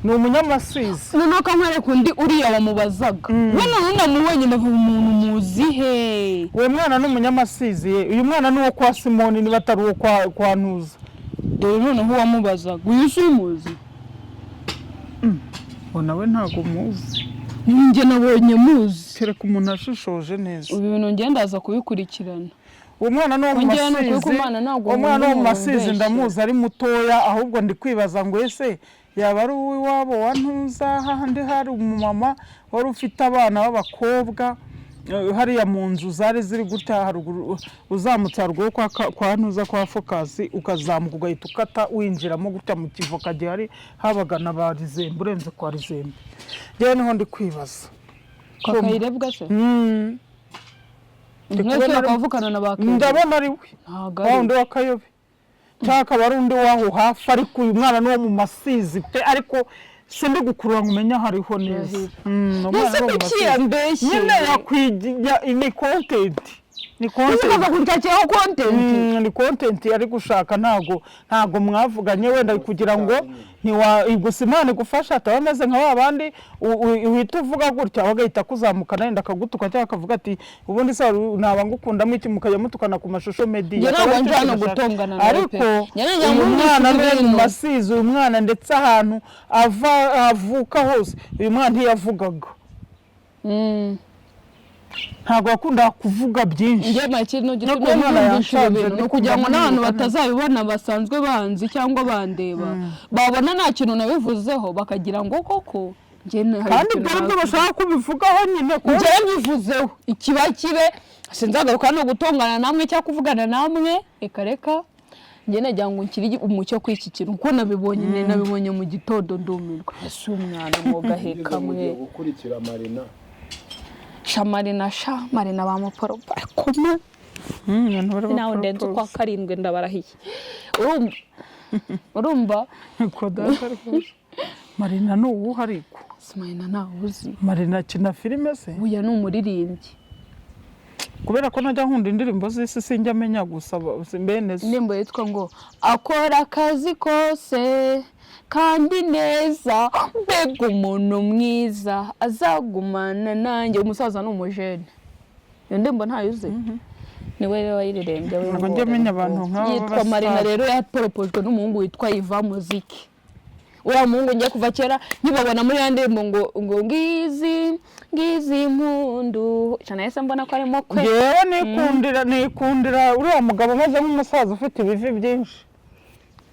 Ni umunyamasizi. Noneho kankwereka undi, uriya wamubazaga we. Noneho namubonye ndavuga: "Umuntu muzi he?" Uwo mwana ni umunyamasizi ye. Uyu mwana ni uwo kwa Simoni, niba atari uwo kwa Ntuza. Dore noneho uwamubazaga uyu, si umuzi? Uwo nawe ntabwo muzi. Njye nabonye muzi. Kereka umuntu ashishoje neza. Ubu bintu ngenda ndaza kubikurikirana. Uwo mwana ni uwo mu Kongera ni ukuri Masizi. kw'Imana, ntabwo Uwo mwana wo mu nkunda umuntu Masizi. umbeshya. Ndamuzi ari mutoya. Ahubwo ndi kwibaza ngo ese yaba ari uw'iwabo wa Ntuza, hahandi hari umumama wari ufite abana b'abakobwa, hariya mu nzu zari ziri gutya haruguru, uzamutse haruguru kwa Ntuza, kwa Fokasi, ukazamuka ugahita ukata winjiramo gutya mu kivoka gihari, habaga na ba Rizembe, urenze kwa Rizembe. Njyewe niho ndi kwibaza. Kwa Kayirebwa se? Ndi Mwese kubona bakavukana na ba Kayirebwa? Ndabona ari we. Ntabwo Wa ari wundi wa Kayobe, cyangwa akaba ari undi w'aho hafi, ariko uyu mwana ni uwo mu Masizi pe, ariko sindi gukurura ngo umenye aho ariho neza. Umwana Ese ni uwo mu kuki Masizi. yambeshye? Nyine yakwigira, ni content, ni Ese content. ukava kunshakiraho content? Ni content ari gushaka. Ntago mwavuganye wenda kugira ngo ntiwa gusa Imana igufasha ataba ameze nka ba bandi uhita uvuga gutya bagahita kuzamukana, wenda akagutuka cyangwa akavuga ati: "Ubundi se naba ngukundamo iki?" Mukajya mutukana ku mashusho media. Njye ntabwo Akaba nje aricyo hano kintu ashaka. gutongana nawe Ariko pe. Njye ngira uyu ngo mwana mwumvise ni mu ibintu. Masizi uyu mwana, ndetse ahantu ava avuka hose uyu mwana ntiyavugaga. Ntabwo yakundaga kuvuga byinshi. Njye make no No gituma kuba umwana mbyumvisha yashaje, ibintu ni ndi ukugira ngo kumva n'abantu mwibuka neza. batazabibona basanzwe banzi cyangwa bandeba, babona nta kintu nabivuzeho, bakagira ngo koko njye hari Kandi ikintu ibyo ari byo nazi. bashaka kubivugaho nyine kuko Njyewe mbivuzeho, ikiba kibe, sinzagaruka no gutongana namwe cyangwa kuvugana namwe, reka reka. Njye nagira ngo nshyire umucyo kuri iki kintu kuko nabibonye mu gitondo ndumirwa. Ese umwana mwogaheka Ugeze mu gihe mwe? gukurikira Marina. Sha Marina, sha Marina bamuporopa koma. Nawe ndenze ukwa karindwi, ndabarahiye. Urumva? Ko data rwose, Marina ni uwuhe ariko? Si Marina ntawe uzi? Marina akina filime se? Uyu ni umuririmbyi. Kubera ko ntajya nkunda indirimbo z'isi, sinjya amenya gusa bene zo. Indirimbo yitwa ngo "Akora akazi kose kandi neza, mbega umuntu mwiza, azagumana nanjye." Umusaza ni umujene. Iyo ndirimbo ntayo uzi? Niwe rero wayiririmbye we. Ntabwo njya menya abantu nk'aba. Yitwa Marina. Rero yaporopojwe n'umuhungu witwa Iva Muziki. Uriya muhungu njye kuva kera nkibabona muri ya ndirimbo ngo "Ngizi ngizi impundu", cyane nahise mbona ko arimo kwe. Ngewe nikundira uriya mugabo umeze nk'umusaza ufite ibivi byinshi.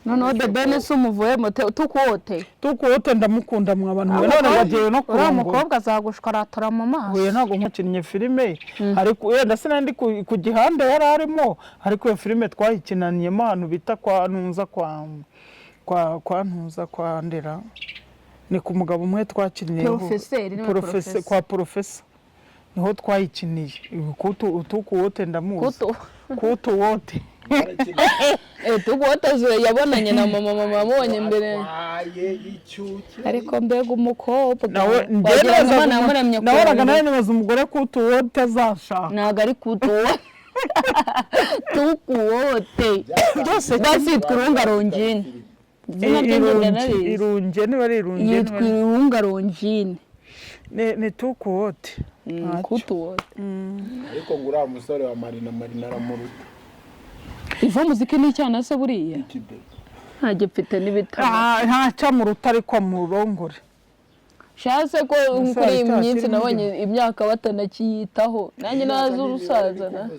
Noneho The Ben si umuvuyemo tukote? Tukuwote ndamukunda mwa bantu mwe, none bagiye no Uriya kurongora. mukobwa azagushwaratura mu maso. Huye ntabwo nkukinnye filime, ariko wenda sinari ku gihande yari arimo, ariko iyo filime twayikinaniyemo ahantu bita kwa Ntuza, kwa Ntuza, kwa Ndera, ni ku mugabo umwe twakiniyeho. Porofeseri, niwe porofesa. Kwa porofesa niho twayikiniye. Kutu utukuwote ndamuzi. Kutu. Kutu wote. Tukuwote yabonanye na mama, mama yamubonye mbere. Atwaye icyuki. Ariko mbega umukobwa, Nawe wagira ngo Imana yamuremye ku nahoraga nawe buriri. nibaza umugore kutuwote azashaka. Ntabwo ari kutuwote, tukuwote. Byose. Basi yitwa Irunga Rongine, izina rye ngenda Irunge. narizi. Irunge niba ari irunge niba Yitwa ari- Irunga Rongine. Ni tukuwote. Kutuwote. Ariko ngo uriya musore wa Marina, Marina aramuruta. Iva muziki ni icyana se buriya? Ikibe. Ntajya mfite n'ibitabo. Ah, ntacyo amuruta ariko amurongore. Shatse ko Umusore kuri iyi icyaha minsi kirimo. nabonye imyaka batanakiyitaho, nanjye nazi urusaza na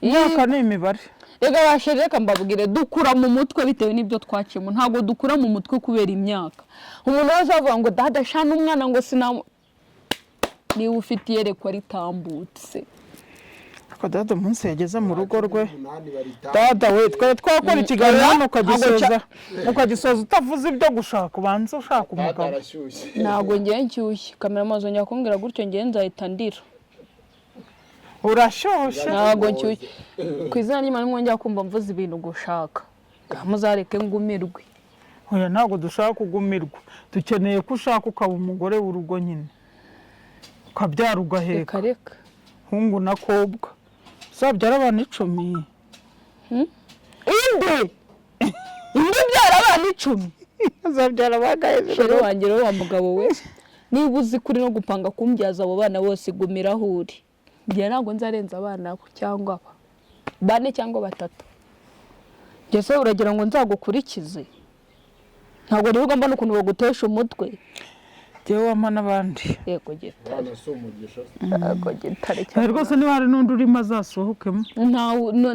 Imyaka ni imibare. Reka bashe, reka mbabwire, dukura mu mutwe bitewe n'ibyo twaciyemo, ntabwo dukura mu mutwe kubera imyaka. Umuntu wese avuga ngo dada shana umwana ngo sinamu, niba ufite iyerekwa ritambutse. Ariko dada umunsi yageze mu rugo rwe Umunani baritanga. Dada we, twari twakora ikiganiro hano ukagisoza Ntabwo ukagisoza utavuze ibyo gushaka, ubanza ushaka Dada umugabo. arashyushye. Ntabwo ngiye nshyushye kamera amazi ongera kumbwira gutyo, ngiye nzahita ndira. Urashyushye. Ntabwo nshyushye, ku izina ry'Imana, mwongera kumva mvuze ibintu gushaka, muzareke ngumirwe. Oya, ntabwo dushaka kugumirwa, dukeneye ko ushaka ukaba umugore w'urugo nyine, ukabyara ugaheka. Reka reka. Hungu na kobwa, uzabyara abana 10. Inde inde ubyara abana 10? Uzabyara bangahe? Chéri wanjye rero, wa mugabo we, niba uzi kuri no gupanga kumbyaza abo bana bose, gumira aho uri. Njye ntabwo nzarenza abana abo cyangwa aba bane cyangwa batatu. Njye se uragira ngo nzagukurikize? Ntabwo rero mbona ukuntu bagutesha umutwe. Jyewe wampa n'abandi. Yego gitare. Abana si umugisha se? Yego gitare. Cyane rwose, niba hari n'undi urimo azasohokemo.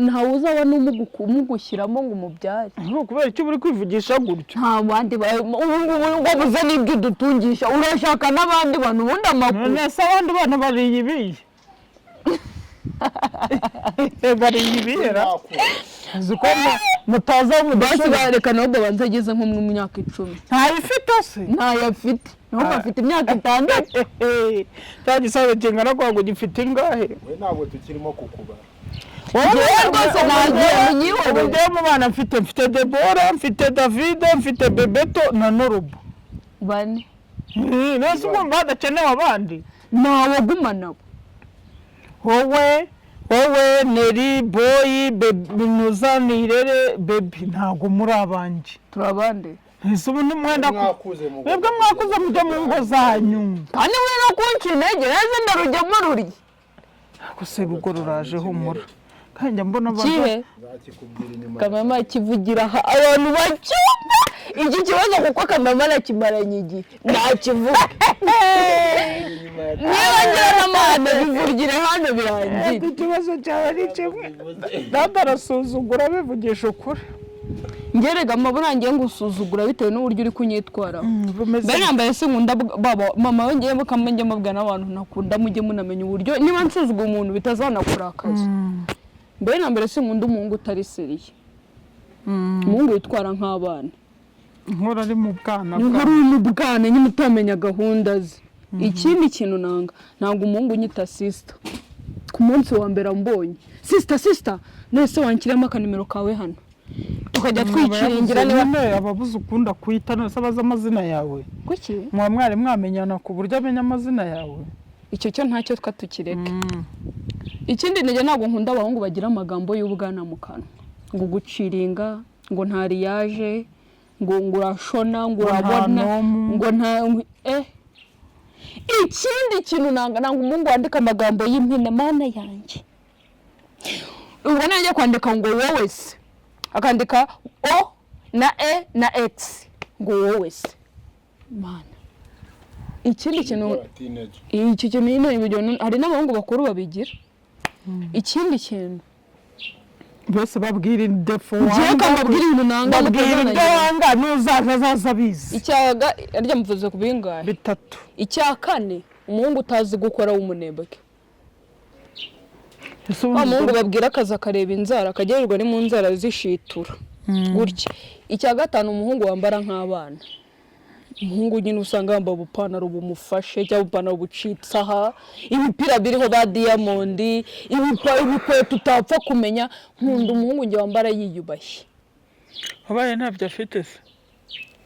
Ntawe uzaba n'umugushyiramo ngo umubyare. Ni ukubera icyo uri kwivugisha gutyo? Nta bandi ubu ngubu wabuze n'ibyo udutungisha, urashaka n'abandi bantu ubundi amakuru. None se abandi bana bariye ibiye? Bariye ibihera? Nakura. Uzi ko mutaza Basi mudashobora. bareka nawe babanza ageze nko mu myaka 10. Ntayifite se? Ntayo afite, nawe afite imyaka 6. Cya gisaza kingana kwa ngo gifite ingahe? We ntabwo tukirimo kukubara. Njyewe rwose nagiye munyihorere. Ubu njyewe mu bana mfite Debora, mfite Davide, mfite Bebeto na Norubo. Bane. Nese urumva hadakenewe abandi? Ntawaguma nabo. Wowe, wowe, Neri, Boyi, Bebi, Nuzanirere, Bebi, ntabwo muri abanjye. Turi abandi. Ese ubu ntimwenda Mwakuze mu mwebwe mwakuze mujya mu ngo zanyu. Kandi we no kunca intege neze ndarujyamo rurya. Gusa urugo ruraje, humura, kandi njya mbona abantu Kihe? Nzakikubwira inyuma. Kamama kivugira aha abantu bacyumva iki kibazo, kuko kamama nakimaranye igihe nakivuga. Inyuma ya Niba ngira n'amahane, bivugire hano birangire. Ikibazo cyawe ni kimwe, dada arasuzugura, bivugisha ukuri. Ngerega amabura ngiye ngusuzugura bitewe n'uburyo uri kunyitwaraho. Bumeze Mbere nambaye sinkunda baba mama we, ngiye mukama njye mubwira n'abantu ntakunda, mujye munamenya uburyo niba nsuzugura umuntu bitazanakurakaza. Mbere na mbere sinkunda umuhungu utari sérieux, umuhungu witwara nk'abana. Nkora ari mu bwana. Nkuru mu bwana nyine utamenya gahunda ze. Ikindi kintu nanga, ntabwo umuhungu unyita sister ku munsi wa mbere ambonye, "Sister, sister, nese wanshyiramo akanimero kawe hano," tukajya twikiringira niba niba ababuze ukunda kwita, none se abazi amazina yawe? Kuki? Muba mwari mwamenyana ku buryo amenya amazina yawe? Icyo cyo ntacyo, twa tukireke. Ikindi ntege, ntabwo nkunda abahungu bagira amagambo y'ubwana mu kanwa, ngo guciringa, ngo ntariyaje, ngo urashona, ngo Ngo nta urabona nomu. Ngo nta ikindi kintu nanga umuhungu wandika amagambo y'impine. Mana yanjye, ubwo najya kwandika ngo "wowe se", akandika o na e na x, ngo "wowe se", mana. Ikindi kintu, Teenager. iki kintu nyine hari n'abahungu bakuru babigira. Ikindi kintu, Bose babwira indefo. Ngewe kambabwira ibintu nanga. Babwira ibyo mutazanagira. wanga, n'uzaza azaza abizi. Icyaga arya mvuze ku bingahe? Bitatu. Icya kane, umuhungu utazi gukora w'umunebwe. Ese Wa ubundi muhungu babwira akazi akareba inzara, akagererwa ni mu nzara zishitura gutya. Icya gatanu, umuhungu wambara nk'abana. Umuhungu nyine usanga yambaye ubupantaro bumufashe cyangwa ubupantaro bucitse aha, ibipira biriho ba Diamond, ibikweto utapfa kumenya. Nkunda umuhungu njye wambara yiyubashye. Wabaye ntabyo afite se?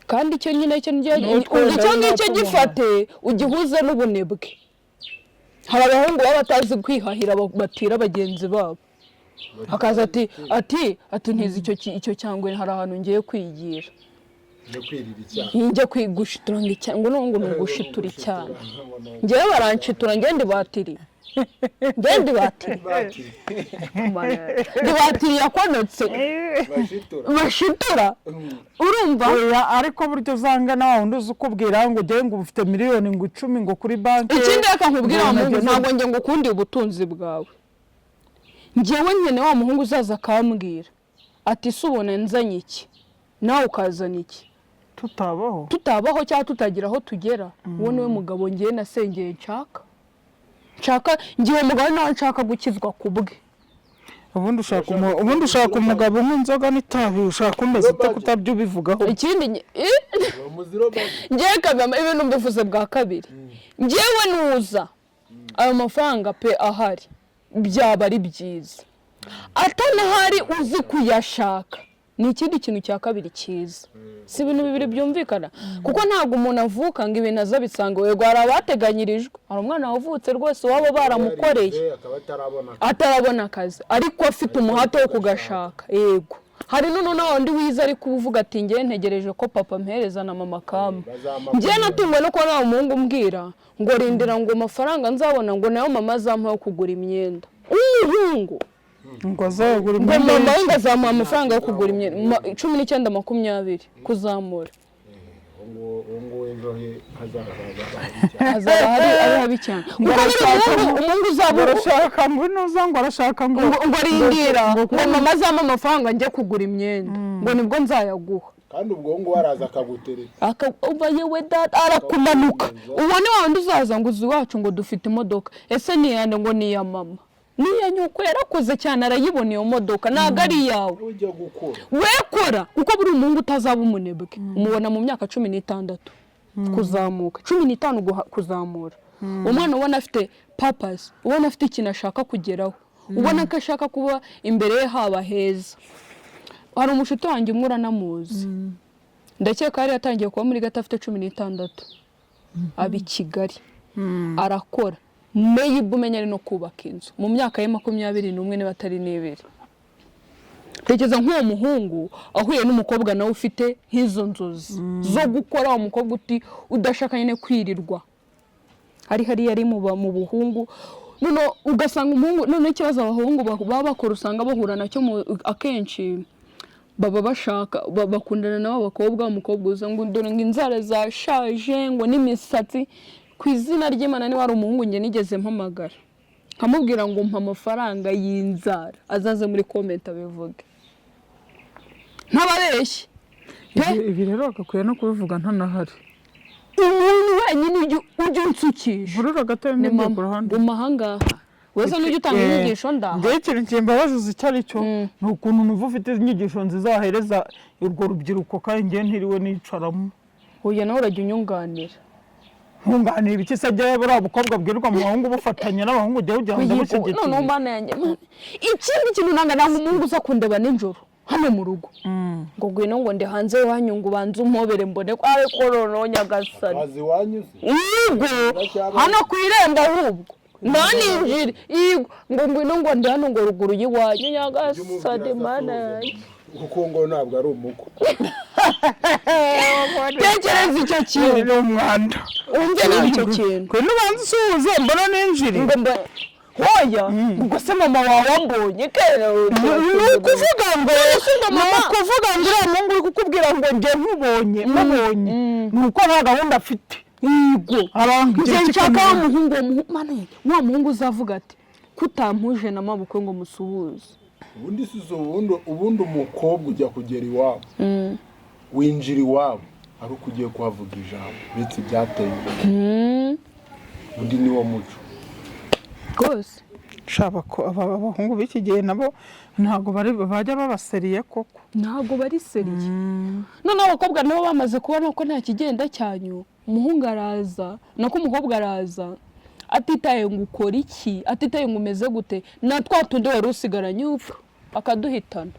Kandi icyo nyine icyo ngicyo N'utwo wenda icyo ngicyo natumuha. gifate ugihuze n'ubunebwe. Hari abahungu baba batazi kwihahira, batira bagenzi babo, akaza ati ntizi icyo cyangwa hari ahantu ngiye kwigira. No kwirira icyaha. Njya kwigushitura ngo ngo ngo ni ugushitura icyana. Njyewe baranshitura, njye ndi batiri, njye ndi batiri. Batiri. Ndi batiri yakonotse. Bashitura. Bashitura, urumva? Oya, ariko buryo usanga na wa wundi uzi ukubwira ngo ugende ngo ufite miliyoni ngo 10 ngo kuri banki. Ikindi reka nkubwire, wa ngo muhungu, nageze- ntabwo njye ngukundiye ubutunzi bwawe. Njyewe nyine wa muhungu uzaza akambwira ati: "Se ubona nzanye iki, nawe ukazana iki?" Tutabaho. Tutabaho cyangwa tutagira aho tugera, uwo niwe mugabo ngewe nasengeye nshaka. Ngiye uwo mugabo nawe nshaka gukizwa ku bwe. Ubundi ushaka umugabo unywa inzoga n'itabi, ushaka umeze ute kutabyo ubivugaho? Ikindi Muziro baji. Ngewe kabiri, ibintu mbivuze bwa kabiri, ngewe nuza ayo mafaranga pe ahari byaba ari byiza, atanahari uzi kuyashaka ni ikindi kintu cya kabiri cyiza. Si ibintu bibiri byumvikana, kuko ntabwo umuntu avuka ngo ibintu aza abisanga. Yego, hari abateganyirijwe, hari umwana wavutse rwose iwabo baramukoreye. Yarize, akaba atarabona. Atarabona akazi, ariko afite umuhate wo kugashaka. Yego, hari noneho wundi wize ariko uvuga ati: "Ngewe ntegereje ko papa mpereza na mama kama." Bazampa. Ngewe natunguwe no kubona wa muhungu umbwira ngo: "Rindira ngo amafaranga nzabona ngo nayo mama azampa yo kugura imyenda." Umuhungu ngo azagura ngo imyenda. Mama we ngo azamuha amafaranga yo kugura imyenda, 19, 20 kuzamura. Uwo nguwo ejo he hazaza hazaba habi cyane. Hazaba hari ari habi cyane, kuko Ngo buri arashaka umuhungu uzaba ngo arashaka ngo inoza, ngo arashaka ngo ngo arindira ngo mama azampa amafaranga njye kugura imyenda, ngo nibwo nzayaguha. Kandi ubwo nguwo araza akagutereta. Uba yewe data, arakumanuka. Uwo ni wa wundi uzaza ngo: "Uzi iwacu ngo dufite imodoka." Ese ni iyande? Ngo ni iya mama, ni iya nyoko. Yarakuze cyane, arayibona iyo modoka, ntabwo ari iyawe. Ujya gukora. Wekora, kuko buri umuhungu utazaba umunebwe umubona mu myaka 16 kuzamuka, 15 kuzamura. Umwana ubona afite purpose, ubona afite ikintu ashaka kugeraho, ubona ko ashaka kuba imbere ye haba heza. Hari umushuti wanjye umwe, uranamuzi ndakeka, yari yatangiye kuba muri gato afite 16, aba i Kigali arakora, maybe umenya ari no kubaka inzu mu myaka ye 21 niba atari n'ibiri. Tekereza nk'uwo muhungu ahuye n'umukobwa nawe ufite nk'izo nzozi zo gukora, uwo mukobwa uti udashaka nyine kwirirwa hari hariya ari mu buhungu. Noneho ugasanga umuhungu, noneho ikibazo abahungu baba bakora, usanga bahura nacyo akenshi baba bashaka bakundana n'abo bakobwa. Umukobwa uza ngo: "Dore ngo inzara zashaje," ngo n'imisatsi. Ku izina ry'Imana, niba ari umuhungu njye nigeze mpamagara nkamubwira ngo mpa amafaranga y'inzara, azaze muri comment abivuge, ntababeshye pe. Ibi rero bagakwiye no kubivuga ntanahari. Umuntu wenyine ujya unsukisha Nkurura gato ni n'ibyo ku mama. ruhande. Guma ahangaha wese n'ujya utanga inyigisho ndaha. Njyewe ikintu kimbabaza uzi icyo ari cyo, ni ukuntu numva ufite inyigisho nziza wahereza urwo rubyiruko kandi njyewe ntiriwe nicaramo. Huye nawe urajya unyunganira. Nkunganira ibiki se? Njyewe buriya bukobwa bwirirwa mu bahungu, bufatanya n'abahungu, ujya ugira ngo ndamushyigikiye. Noneho mana yanjye, mana. Ikindi kintu nanga umuhungu uza kundeba nijoro hano mu rugo ngo: "Ngwino," ngo "ndi hanze iwanyu," ngo "ubanze umpobere mbone ko ariko." Noneho nyagasani! Kazi iwanyu se? Yego, hano ku irembo ahubwo ntaninjire. Yego, ngo "Ngwino," ngo "ndi hano," ngo "ruguru y'iwanyu." Nyagasani, mana yanjye! Kuko ngo ntabwo ari umukwe. Tekereza icyo kintu. Ni umwanda. Wumve nawe icyo kintu. Ngwino ubanze usuhuze mbona ninjire. Ngo mba hoya, ubwo se mama wawe ambonye kera? Ni ukuvuga ngo uriya muhungu uri kukubwira ngo njye nkubonye mubonye, ni uko nta gahunda afite. Yego. Aranga. Njye nshaka wa muhungu, uwo muhungu, mana yanjye, wa muhungu uzavuga ati: "Kutampuje na mabukwe ngo musuhuze." Ubundi si zo, ubundi umukobwa ujya kugera iwabo, winjira iwabo ari uko ugiye kuhavuga ijambo uretse ibyateye imbere. Undi ni wo muco. Rwose. Shaba ko abahungu b'iki gihe nabo ntabwo bari bajya babaseriye koko. Ntabwo bari sérieux. Noneho abakobwa nabo bamaze kubona ko nta kigenda cyanyu. Umuhungu araza, nako umukobwa araza, atitaye ngo ukora iki, atitaye ngo umeze gute, na twa tundi wari usigaranye upfa akaduhitana,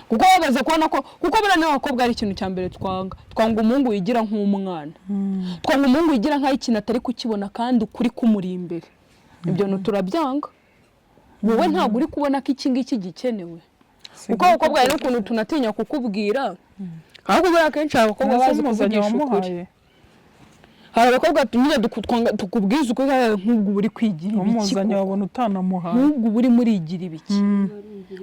kuko bamaze kubona ko, kuko buriya n'abakobwa ari ikintu cya mbere twanga. Twanga umuhungu wigira nk'umwana, twanga umuhungu wigira nk'aho ikintu atari kukibona kandi ukuri kumuri imbere. Ibyo bintu turabyanga. Wowe ntabwo uri kubona ko iki ngiki gikenewe, kuko abakobwa hari n'ukuntu tunatinya kukubwira. Ahubwo buriya akenshi hari abakobwa bazi umuzanye kuvugisha ukuri. Wamuhaye. Hari abakobwa nyine tukubwiza ukuri, nk'ubwo uba uri kwigira ibiki Umuzanye koko? wabona utanamuhaye. Nk'ubwo uba urimo urigira ibiki?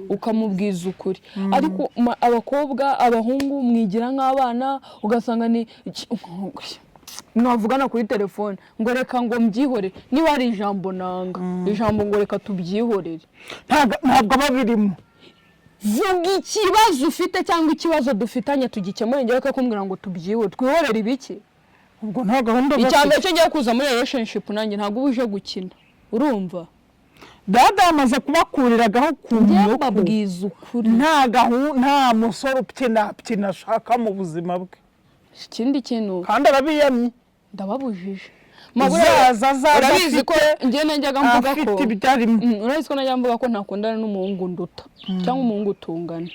Ukamubwiza ukuri. Ariko abakobwa, abahungu mwigira nk'abana, ugasanga ni mwavugana kuri telefone ngo reka ngo mbyihorere. Niba hari ijambo nanga, ijambo ngo reka tubyihorere. Ntabwo aba birimo. Vuga ikibazo ufite cyangwa ikibazo dufitanye tugikemure. Njyewe kumbwira ngo tubyihore, twihorere ibiki? Ubwo nta gahunda Icya bafite. mbere cyo ngiye kuza muri relationship nanjye, ntabwo uba uje gukina, urumva? Dada yamaze kubakuriragaho ku Njye nyoko. mbabwiza ukuri. Nta musore upyinapyina ashaka mu buzima bwe. Ikindi kintu, Kandi arabiyamye. ndababujije. Uzaza azaza Urabizi ko afite- njye najyaga mvuga ko afite ibyo arimo. Urabizi ko najya mvuga ko ntakundana n'umuhungu nduta cyangwa umuhungu tungana,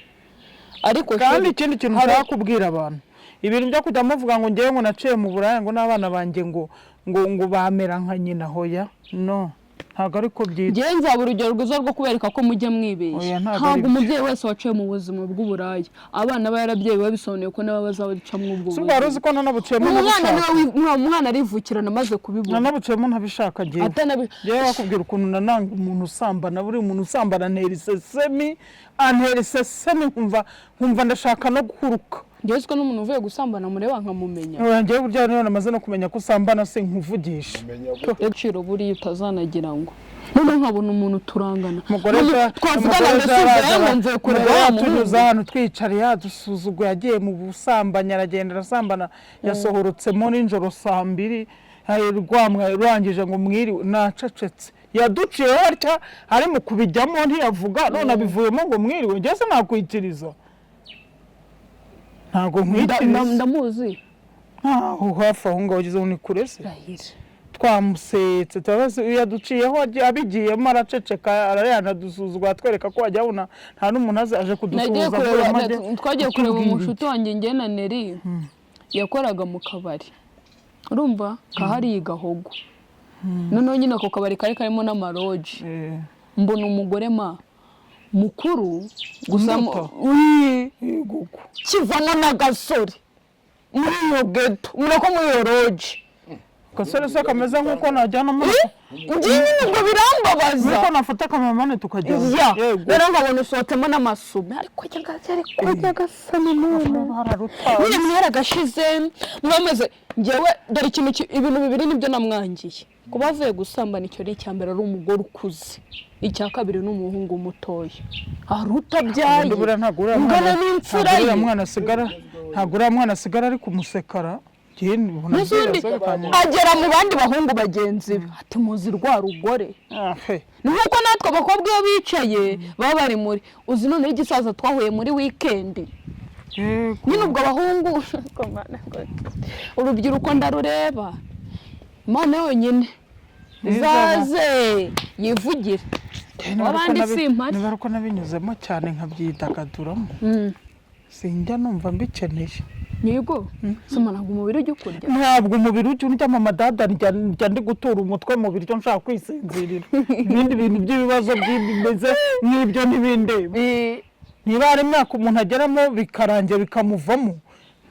ariko Kandi chéri, ikindi kintu nshaka kubwira abantu, ibintu byo kujya muvuga ngo ngewe ngo naciye mu buraya, ngo n'abana banjye ngo bamera nka nyina, hoya, no, ntabwo ariko byitwa. Njyewe nzaba urugero rwiza rwo kubereka ko mujya mwibeshya. Oya, ntabwo Ntabwo ari byo. umubyeyi wese waciye mu buzima bw'uburaya, abana aba yarabyeyi biba bisobanuye ko nabo bazabicamo ubwo Si ubwo wari uzi ko nanabuciyemo Umwana ntabishaka? niwe umwana arivukirana amaze kubibona. Nanabuciyemo ntabishaka ngewe. Njyewe bakubwira ukuntu nananga umuntu usambana, buri umuntu usambana antera isesemi, antera isesemi, nkumva ndashaka no guhuruka. Njyewe siko n'umuntu uvuye gusambana mureba nkamumenya. Oya, njyewe burya niyo namaze no kumenya ko usambana sinkuvugisha. Menya gute? Agaciro buriya utazanagira ngo noneho nkabona umuntu turangana. Umugore None twavugana umugore ngo ejo si ngo mvuye kureba umugore wa yatunyuze muhungu. ahantu twiyicariye, yadusuzuguye, yagiye mu busambanyi, aragenda arasambana, yasohorotsemo nijoro saa 2, rwamwa rurangije ngo mwiriwe, nacecetse. Yaduciyeho atya ari mu kubijyamo ntiyavuga, none abivuyemo ngo mwiriwe. Njye sinakwikiriza, ntabwo nkwikiriza. Ndamuzi. Ntaho hafi aho ngaho ugeze ngo ni kure se? Rahira. Twamusetse turabaza, yaduciyeho abigiyemo araceceka, arayanadusuzugura, atwereka ko wajya abona nta n'umuntu azi aje Nagiye kudusuhuza kureba avuyemo ajye twagiye kureba kutubwira. Umushuti wanjye njye na Neri yakoraga mu kabari, urumva, kahariye i Gahogo. Noneho nyine ako kabari kari karimo n'amaroji. Mbona umugore ma mukuru gusa Imbuto? Wii, Yego. Kivamo n'agasore muri iyo geto, murako muri iyo roji. Agasore se kameze nk'uko najyana muri Njye nyine ubwo birambabaza. Nk'uko nafata akamamane tukajyana. Ya. Yego. Rero nkabona usohotsemo n'amasume, ariko ariko nyagasani none Hararutaye. nyine mwaragashize mwamaze. Njyewe dore ikintu ibintu bibiri nibyo namwangiye: kuba avuye gusambana, icyo ni icya mbere, ari umugore ukuze; icya kabiri ni umuhungu mutoya hari utabyaye Ubundi buriya ntabwo uriya ungana mwana n'imfura ntabwo uriya ye. mwana asigara, ntabwo uriya mwana asigara ari kumusekara. Njye mbona Mbese ubundi byose agera mu bandi bahungu bagenzi be ati muzi rwa rugore. Ah, he. Ni nk'uko natwe abakobwa iyo bicaye baba bari muri uzi. Noneho igisaza twahuye muri wikendi. Yego. Nyine ubwo abahungu, urubyiruko ndarureba, Imana yonyine izaze yivugire. Niba ariko Abandi simpari. Niba ariko nabinyuzemo cyane nkabyidagaduramo, sinjya numva mbikeneye. Yego soma, ntabwo umubiri ujya ukurya. Ntabwo umubiri ujya urya mama dada, njya ndi gutura umutwe mu biryo nshaka kwisinzirira. Ibindi bintu by'ibibazo bimeze nk'ibyo ntibindeba. Niba hari imyaka umuntu ageramo bikarangira bikamuvamo,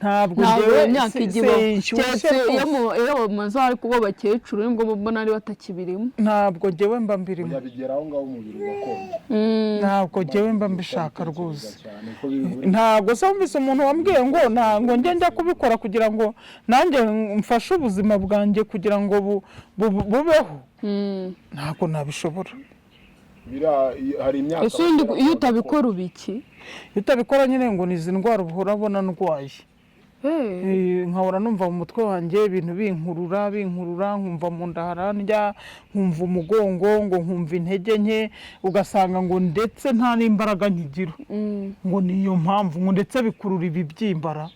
ntabwo Ntabwo njyewe iyo myaka ijya ibaho sinshyushye keretse iyo rwose. Iyo bamaze ari kuba abakecuru, nibwo mbona ari batakibirimo. Ntabwo njyewe mba mbirimo. Yabigera aho ngaho umubiri ugakonja. Ntabwo njyewe mba mbishaka rwose. Cyane ko biri Ntabwo se wumvise umuntu wambwiye ngo ntabwo njye njya kubikora kugira ngo nanjye mfashe ubuzima bwanjye kugira ngo bubeho? Ntabwo nabishobora. Hari imyaka Ese ubundi iyo utabikora uba iki? Iyo utabikora nyine ngo ni izi ndwara uhora ubona ndwaye. Nkahora numva mu mutwe wanjye ibintu binkurura binkurura, nkumva mu nda harandya, nkumva umugongo, ngo nkumva intege nke, ugasanga ngo ndetse nta n'imbaraga nkigira, ngo niyo mpamvu ngo ndetse bikurura ibibyimbara.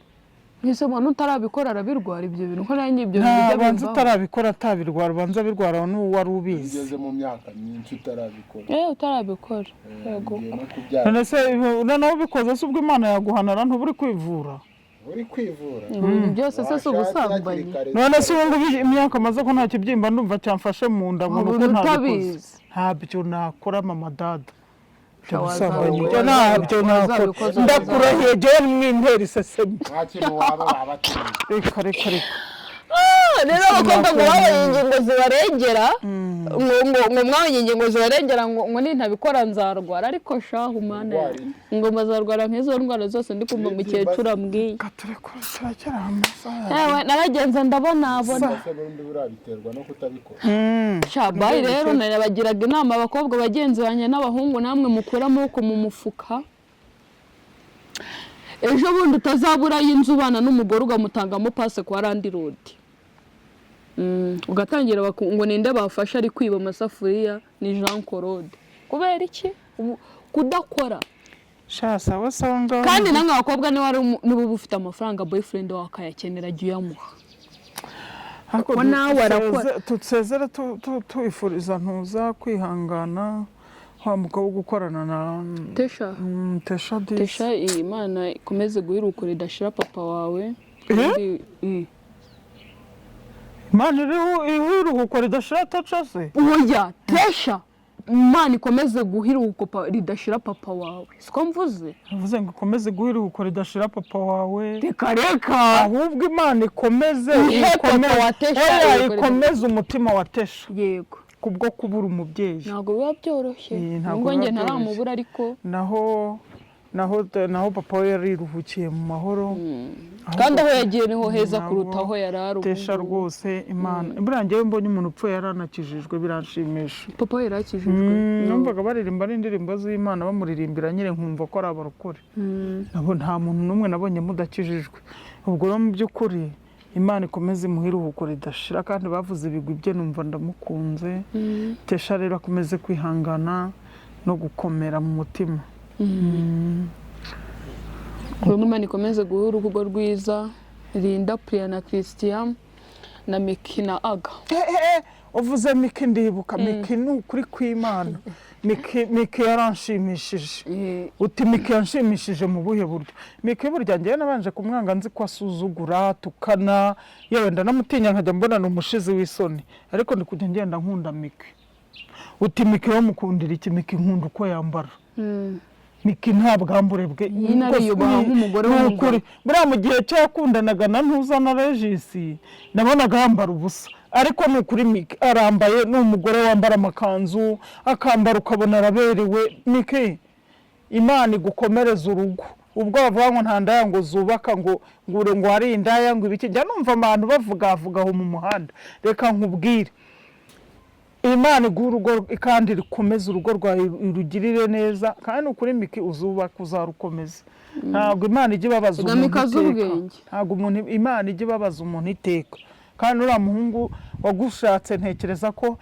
Mwese umuntu utarabikora arabirwara ibyo bintu? Ko nanjye ibyo bintu Nta bijya banza bimvaho. utarabikora atabirwara, ubanza abirwara n'uwo wari ubizi. Ugeze mu myaka myinshi utarabikora. Utarabikora, yego. Ugiye no kubyara. None se noneho ubikoze se ubwo Imana yaguhanara? Ntuba uri kwivura? Uri kwivura. Ibintu byose se si Washatse ubusambanyi? hakiri kare. None se ubu ngubu imyaka amaze ko nta kibyimba ndumva cyamfashe mu nda, ngo Waba nuko ntabikoze? utabizi. Ntabyo nakora, mama dada, ibyo Sha, busambanyi wazabikoze. ibyo ntabyo nakora. Wazabikoze, Ndakurahiye jyewe, mwintera isesemi. Nta kintu waba wabateye. Reka, reka, reka. Rero abakobwa ngo babonye ingingo zibarengera, ngo mwabonye ingingo zibarengera, ngo nintabikora nzarwara. Ariko shahu mana Ndwara ngo bazarwara nk'izo ndwara zose ndi kumva mukecuru ambwiye. Reka turekure, turacyari amasaha. Yewe, naragenze ndabonabona. Ese bundi buriya biterwa no kutabikora? Shabayi rero nabagiraga inama, abakobwa bagenzi banjye n'abahungu namwe, mukure amaboko mu mufuka. Ejo bundi utazabura y'inzu ubana n'umugore ugamutangamo passe kwa landlord, ugatangira ngo ninde bafashe ari kwiba amasafuriya? Ni Jean Claude. Kubera iki? Kudakora. Sha, sawa sawa, ngaho. Kandi namwe abakobwa, niba niba uba ufite amafaranga, boyfriend wawe akayakenera, jya uyamuha. Ariko Ko nawe arakora. Dusezere tuyifuriza ntuza kwihangana wa mugabo wo gukorana na Tesha. Tesha disi. Tesha, iyi Imana ikomeze guhirukura idashira papa wawe. Eh? Kandi, Imana iriho iruhuko ridashira Tesha se? Oya, Tesha, Imana ikomeze guha iruhuko ridashira papa wawe, siko mvuze? Uvuze ngo ikomeze guha iruhuko ridashira papa wawe. Reka, reka. Ahubwo Imana ikomeze Ihe papa wa Tesha Oya, iruhuko. ikomeze umutima wa Tesha Yego. kubwo kubura umubyeyi. Ntabwo biba byoroshye. Ntabwo Nubwo biba njye byoroshye. ntaramubura, ariko Naho papa we yariruhukiye mu mahoro. Kandi aho yagiye niho heza Ntabwo kuruta aho yari ari ubu Tesha ngubu. rwose, Imana buriya, njyewe mbonye umuntu upfuye yaranakijijwe biranshimisha. Papa we yarakijijwe? Numvaga baririmba n'indirimbo z'Imana, bamuririmbira nyine, nkumva ko ari abarokore. Nabo nta muntu n'umwe nabonye mudakijijwe. Ubwo rero mu by'ukuri Imana ikomeze imuhe iruhuko ridashira, kandi bavuze ibigwi bye numva ndamukunze. Tesha rero akomeze kwihangana no gukomera mu mutima. Ubwo Imana ikomeze guha urugo rwiza Linda, Priya na Christian na Miki na Aga. Uvuze Miki ndibuka Miki. Ni ukuri kw'Imana, Miki, Miki yaranshimishije. Uti Miki yanshimishije mu buhe buryo? Miki burya njyewe nabanje kumwanga, nzi ko asuzugura, atukana, yewe ndanamutinya, nkajya mbona ni umushizi w'isoni, ariko ndi kujya ngenda nkunda Miki. Uti Miki bamukundira iki? Miki nkunda uko yambara. Miki nta bwambure bwe. Nyine ariyubaha nk'umugore Ni w'umugabo. ukuri. Buriya mu gihe cye yakundanaga na ntuza na Regisi, nabonaga yambara ubusa, ariko ni ukuri Miki arambaye, ni umugore wambara amakanzu, akambara ukabona araberewe. Miki, Imana igukomereza urugo. Ubwo bavuga ngo nta ndaya ngo zubaka, ngo ure ngo hari indaya, ngo ibiki, njya numva abantu bavuga avuga aho mu muhanda. Reka nkubwire, Imana iguha urugo kandi rikomeze urugo rwawe, irugirire neza. Kandi ukuri Miki uzubaka uzarukomeza. Ntabwo Imana ijya ibabaza Erega umuntu Miki azi iteka. ubwenge. Ntabwo umuntu Imana ijya ibabaza umuntu iteka. Kandi uriya muhungu wagushatse, ntekereza ko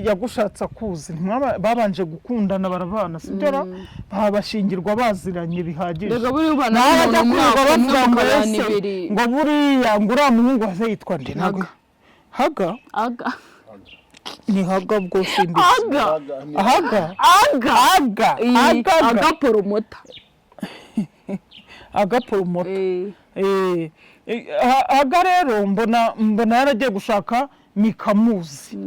yagushatse akuzi. Babanje gukundana barabana, sibyo ra? Babashingirwa baziranye bihagije. Reka buriya ubana Nawe n'umuntu ajya kwirirwa umwaka umwe, bavuga ngo mukabana ese ibiri. ngo buriya ngo uriya muhungu waze yitwa nde? Ntabwo Haga. Haga. Aga. Ni Haga bwo simbi. Aga. Haga. Aga. Aga. Aga. Aga promoter. Aga promoter. Aga rero mbona yaragiye gushaka Mikamuzi.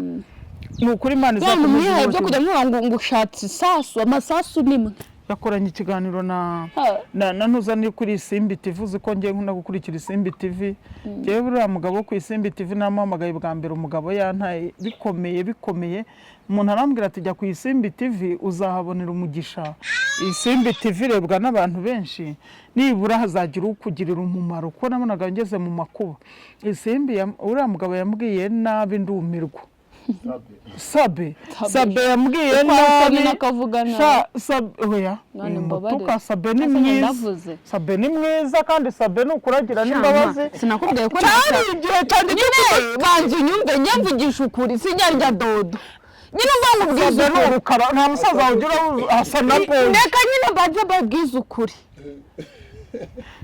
Ni ukuri Imana None izakomeza mwihaye byo imubakire. kujya muvuga ngo ushatse isasu, amasasu nimwe. Yakoranye ikiganiro na Ha. na ntuza ni kuri Isimbi TV. Uzi ko ngiye nkunda gukurikira Isimbi TV? Ngewe buriya mugabo wo ku Isimbi TV namuhamagaye bwa mbere, umugabo yantaye bikomeye bikomeye. Umuntu arambwira ati: "Jya ku Isimbi TV uzahabonera umugisha. Isimbi TV irebwa n'abantu benshi, nibura hazagira ukugirira umumaro," kuko nabonaga ngeze mu makuba. Isimbi uriya mugabo yambwiye nabi ndumirwa. Sabe, Sabe yambwiye Uko asa nabi. nyine akavuga nabi. Sha Sabe, oya, Mwana, uyu mbabarire. mutuka. Sabe ni Asa mwiza. ndavuze. Sabe ni mwiza, kandi Sabe ni ukuragira n'imbabazi. Sinakubwiye ko Cyari igihe cyanjye cyo nyine banza unyumve, nyamvugisha ukuri, sinyarya dodo nyine, uva nkubwize Sabe ni ukuri. urukara, nta musaza ugira asa na boyi. Reka nyine mbanze mbabwize ukuri.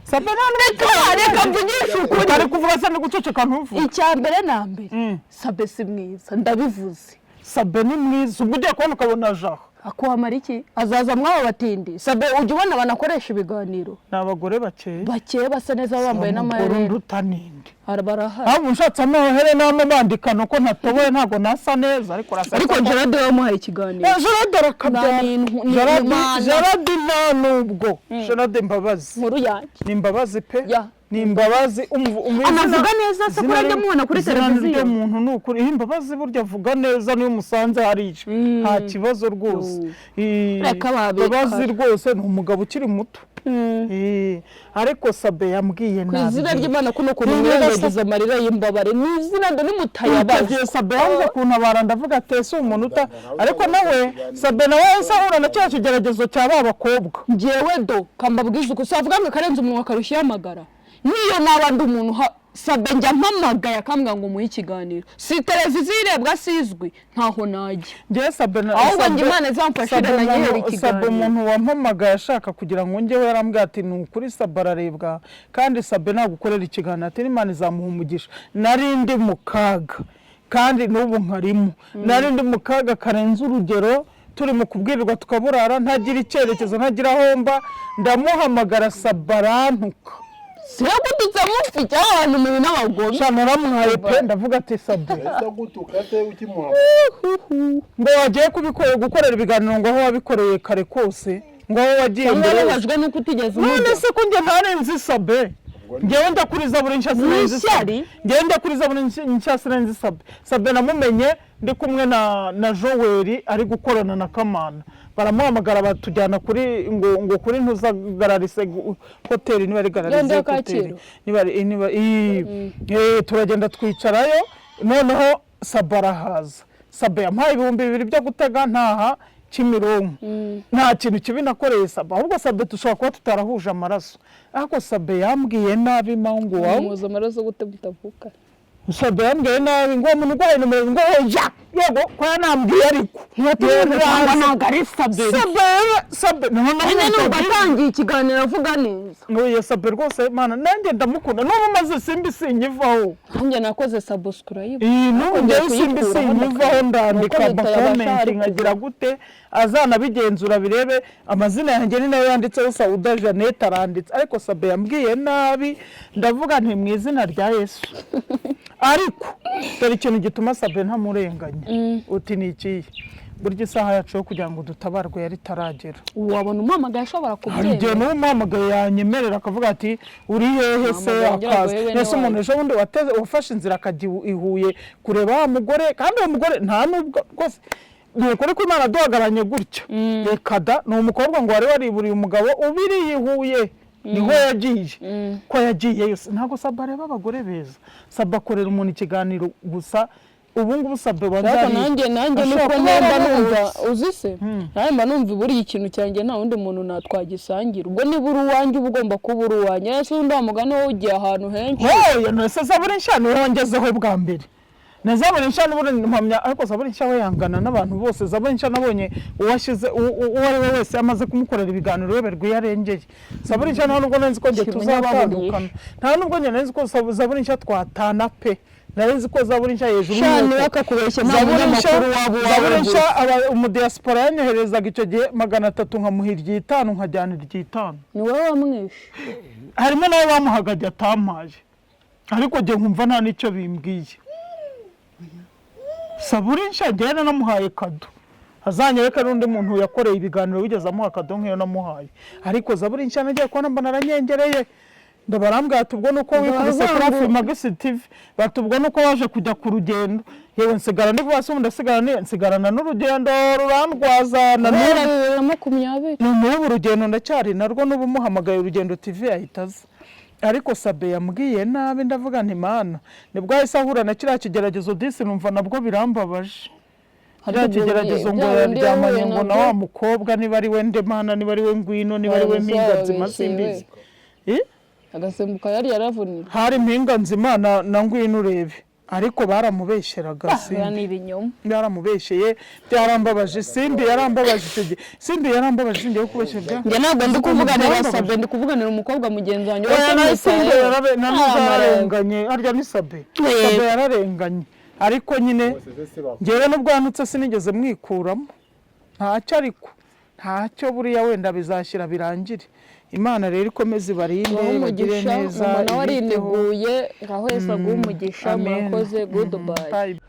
Sabe nta Reka mvugishe ukuri. Ari kuvuga se, ni guceceka ntuvuge. Icya mbere na mbere, Sabe si mwiza, ndabivuze. Sabe ni mwiza, ubwo ugiye kubona ukabona jaho. Akuhamara iki? Azaza mwaba batindi. Sabe ujya ubona banakoresha ibiganiro? Ni abagore bakeye. Bakeye, basa neza, bambaye Umugore n'amaherena. unduta ninde? Barahari. Ahubwo ushatse amaherena n'amabandikano ko ntatoboye, ntabwo nasa neza, ariko urasa. Ariko Gerard wamuhaye ikiganiro. Gerard arakabyara. Ni Imana. Gerard, nta nubwo Gerard, imbabazi. Nkuru yanjye. Ni imbabazi pe. Ya. Ni imbabazi, Anavuga neza se, ko urajya mubona kuri izina televiziyo? ry'umuntu ni ukuri. Iyo imbabazi, burya avuga neza, niyo umusanze hariya nta kibazo rwose. Reka babikora. Imbabazi rwose, ni umugabo ukiri muto. Ariko Sabe yambwiye Ku nabi. izina ry'Imana, kuno kuntu Ni mwirengagiza amarira y'imbabare, ni izina ndo nimutayabaza. Utagiye, Sabe yanze kuntabara, ndavuga ati ese umuntu uta, ariko nawe Sabe nawe yahise ahura na cya kigeragezo cya ba bakobwa. Njyewe do kambabwiza uko savuga ngo karenze umunwa karushya amagara, niyo naba ndi umuntu Sabe njya mpamagaye akambwira ngo muhe ikiganiro, si televiziyo irebwa, sizwi, ntaho najya. Njyewe Sabe na Ahubwo Sabe- njye Imana izamfashire Sabe nanyihere Sabe ikiganiro. umuntu wampamagaye ashaka kugira ngo njyewe, yarambwira ati ni ukuri Sabe ararebwa, kandi Sabe nagukorera ikiganiro, ati n'Imana izamuha umugisha. Nari ndi mu kaga, kandi n'ubu nkarimo. Nari ndi mu kaga karenze urugero, turi mu kubwirirwa tukaburara, ntagira icyerekezo, ntagira aho mba, ndamuhamagara, Sabe arantuka. Siyagututse mufite ahantu muri n'abagome. Sha, naramwaye pe, ndavuga ati Sabe. Ese gutuka se ukimuha? Ngo wagiye gukorera ibiganiro, ngo aho wabikoreye kare kose, ngo aho wagiye Cyangwa mbere hose. wababajwe n'uko utigeze None umujya. se ko njye ntarenze Sabe, njyewe njya kuri Zaburi Nshya sinenze Sabe. Ishyari? Njyewe njya kuri Zaburi Nshya sinenze Sabe. Sabe namumenye ndi kumwe na Joel, ari gukorana na Kamana, baramuhamagara batujyana kuri ngo kuri ntuza Gararise hoteli, niba ari Gararise Yandi ya hoteli. Kacyiru? Niba ari niba turagenda twicarayo, noneho Sabe arahaza. Sabe yampaye 2000 byo gutega ntaha Kimironko. Nta kintu kibi nakoreye Sabe, ahubwo Sabe dushobora kuba tutarahuje amaraso, ariko Sabe yambwiye nabi mangu wawe. Muzi amaraso gute mutavuka? Sabe yambwiye nabi, ngo uwo muntu urwaye nomero, ngo oya, yego ko yanambwiye, ariko Cyangwa ntabwo ari Sabe? Sabe, Sabe noneho Nyine numva atangiye ikiganiro avuga neza. Oya, Sabe rwose, Mana, nanjye ndamukunda n'ubu, maze Simbi sinyivaho. Nanjye nakoze subscribe. Iyi n'ubu ngiye njyewe Simbi kuyikuraho. sinyivaho, ndandika Nuko bitayabasha amakomenti, ariko. nkagira gute, azanabigenzura birebe, amazina yanjye ni nayo yanditseho, Sauda Jeannette aranditse, ariko Sabe yambwiye nabi, ndavuga nti mu izina rya Yesu. Ariko dore ikintu gituma Sabe ntamurenganya, uti ni ikihe? Burya isaha yacu yo kugira ngo dutabarwe yari itaragera. Wabona umuhamagaye ashobora Hari igihe kubyemera. n'uwo umuhamagaye yanyemerera akavuga ati uri hehe se, Ntamugambi akaza. ngo yewe Ese umuntu ejo bundi wateze, wafashe inzira akajya i Huye kureba wa mugore, kandi uwo mugore nta nubwo rwose ni ukuri ko Imana duhagararanye gutya, reka da, ni umukobwa ngo wari wariburiye umugabo ubiriye i Huye, niho yagiye, ko yagiyeyo ntabwo Sabe areba abagore beza. Sabe akorera umuntu ikiganiro gusa. Ubu ngubu Sabe Ariko wanzariye nanjye ashobora nuko kuba mba numva yaramubuze. uzi se, nanjye mba numva buriya ikintu cyanjye nta wundi muntu natwagisangira, ubwo niba uri uwanjye uba ugomba kuba uri uwanjye. Ese undi wa mugani wowe ugiye ahantu henshi. Hoya, nese Zaburi Nshya niwe wangezeho bwa mbere na Zaburi Nshya n'ubundi mpamya, ariko Zaburi Nshya we yangana n'abantu bose. Zaburi Nshya nabonye uwashyize uwo ari we wese amaze kumukorera ibiganiro uyoberwa iyo arengeye. Zaburi Nshya nta nubwo nari nzi ko njye Kimenya tuzatandukana, nta nubwo njye nari nzi ko Zaburi Nshya twatana pe, nari nzi ko Zaburi Nshya hejuru Sha, y'uko. niwe akakubeshya, nta Zaburi Nshya, munyamakuru waba uwawe Zaburi gusa. Nshya umudiyasipora yanyoherezaga icyo gihe 300, nkamuha iry'itanu, nkajyana iry'itanu. Ni wowe wamwishe. Harimo nawe bamuhaga ajya atampaye, ariko njye nkumva nta n'icyo bimbwiye. Saburi Nshya njyewe nanamuhaye kado, azanyereka n'undi muntu yakoreye ibiganiro wigeze amuha kado nk'iyo namuhaye. Ariko Zaburi Nshya nagiye kubona mbona aranyengereye, ndabarambwira ati ubwo nuko wikubise kuri Afrimagisi TV, bati ubwo nuko waje kujya ku rugendo, yewe nsigara ndi kuba se, ndasigara nsigarana n'urugendo rurandwaza na Guhera n'ubu. 2020. Ni n'ubu urugendo ndacyari narwo, n'ubu umuhamagaye Urugendo TV yahita aza. Ariko Sabe yambwiye nabi, ndavuga nti: "Mana." Nibwo yahise ahura na kiriya kigeragezo disi, numva nabwo birambabaje, kiriya kigeragezo ngo bya bindi yaryamanye yahuye ngo na nabyo. wa mukobwa, niba ari we Ndemana, niba ari we Ngwino, niba ari we Wa Mpinga Nzima, babeshye. simbizi. Eh? Agasimbuka yari yaravunitse. Hari Mpinga Nzima na Ngwino urebe, ariko baramubeshyeraga. Buriya Simbi ni ibinyoma. Baramubeshyeye, byarambabaje. Simbi yarambabaje icyo gihe, Simbi yarambabaje, singiye kubeshya bya Njye ntabwo ndi kuvuganira Byarambabaje. Sabe, ndi kuvuganira umukobwa mugenzi wanjye. Oya, Wese nawe Simbi mwitayeho. na Nuza Ah, yararenganye, harya ni Sabe. Yego. Sabe yararenganye, ariko nyine Bose se bakora. ngewe nubwo yanutse sinigeze mwikuramo, ntacyo, ariko ntacyo, buriya wenda bizashyira birangire. Imana rero ikomeze ibarinde, Bahe bagire umugisha neza, mama, nawe ibiteho. ariteguye ngaho. Yesu aguhe umugisha. Amen. Murakoze, goodbye. Bye.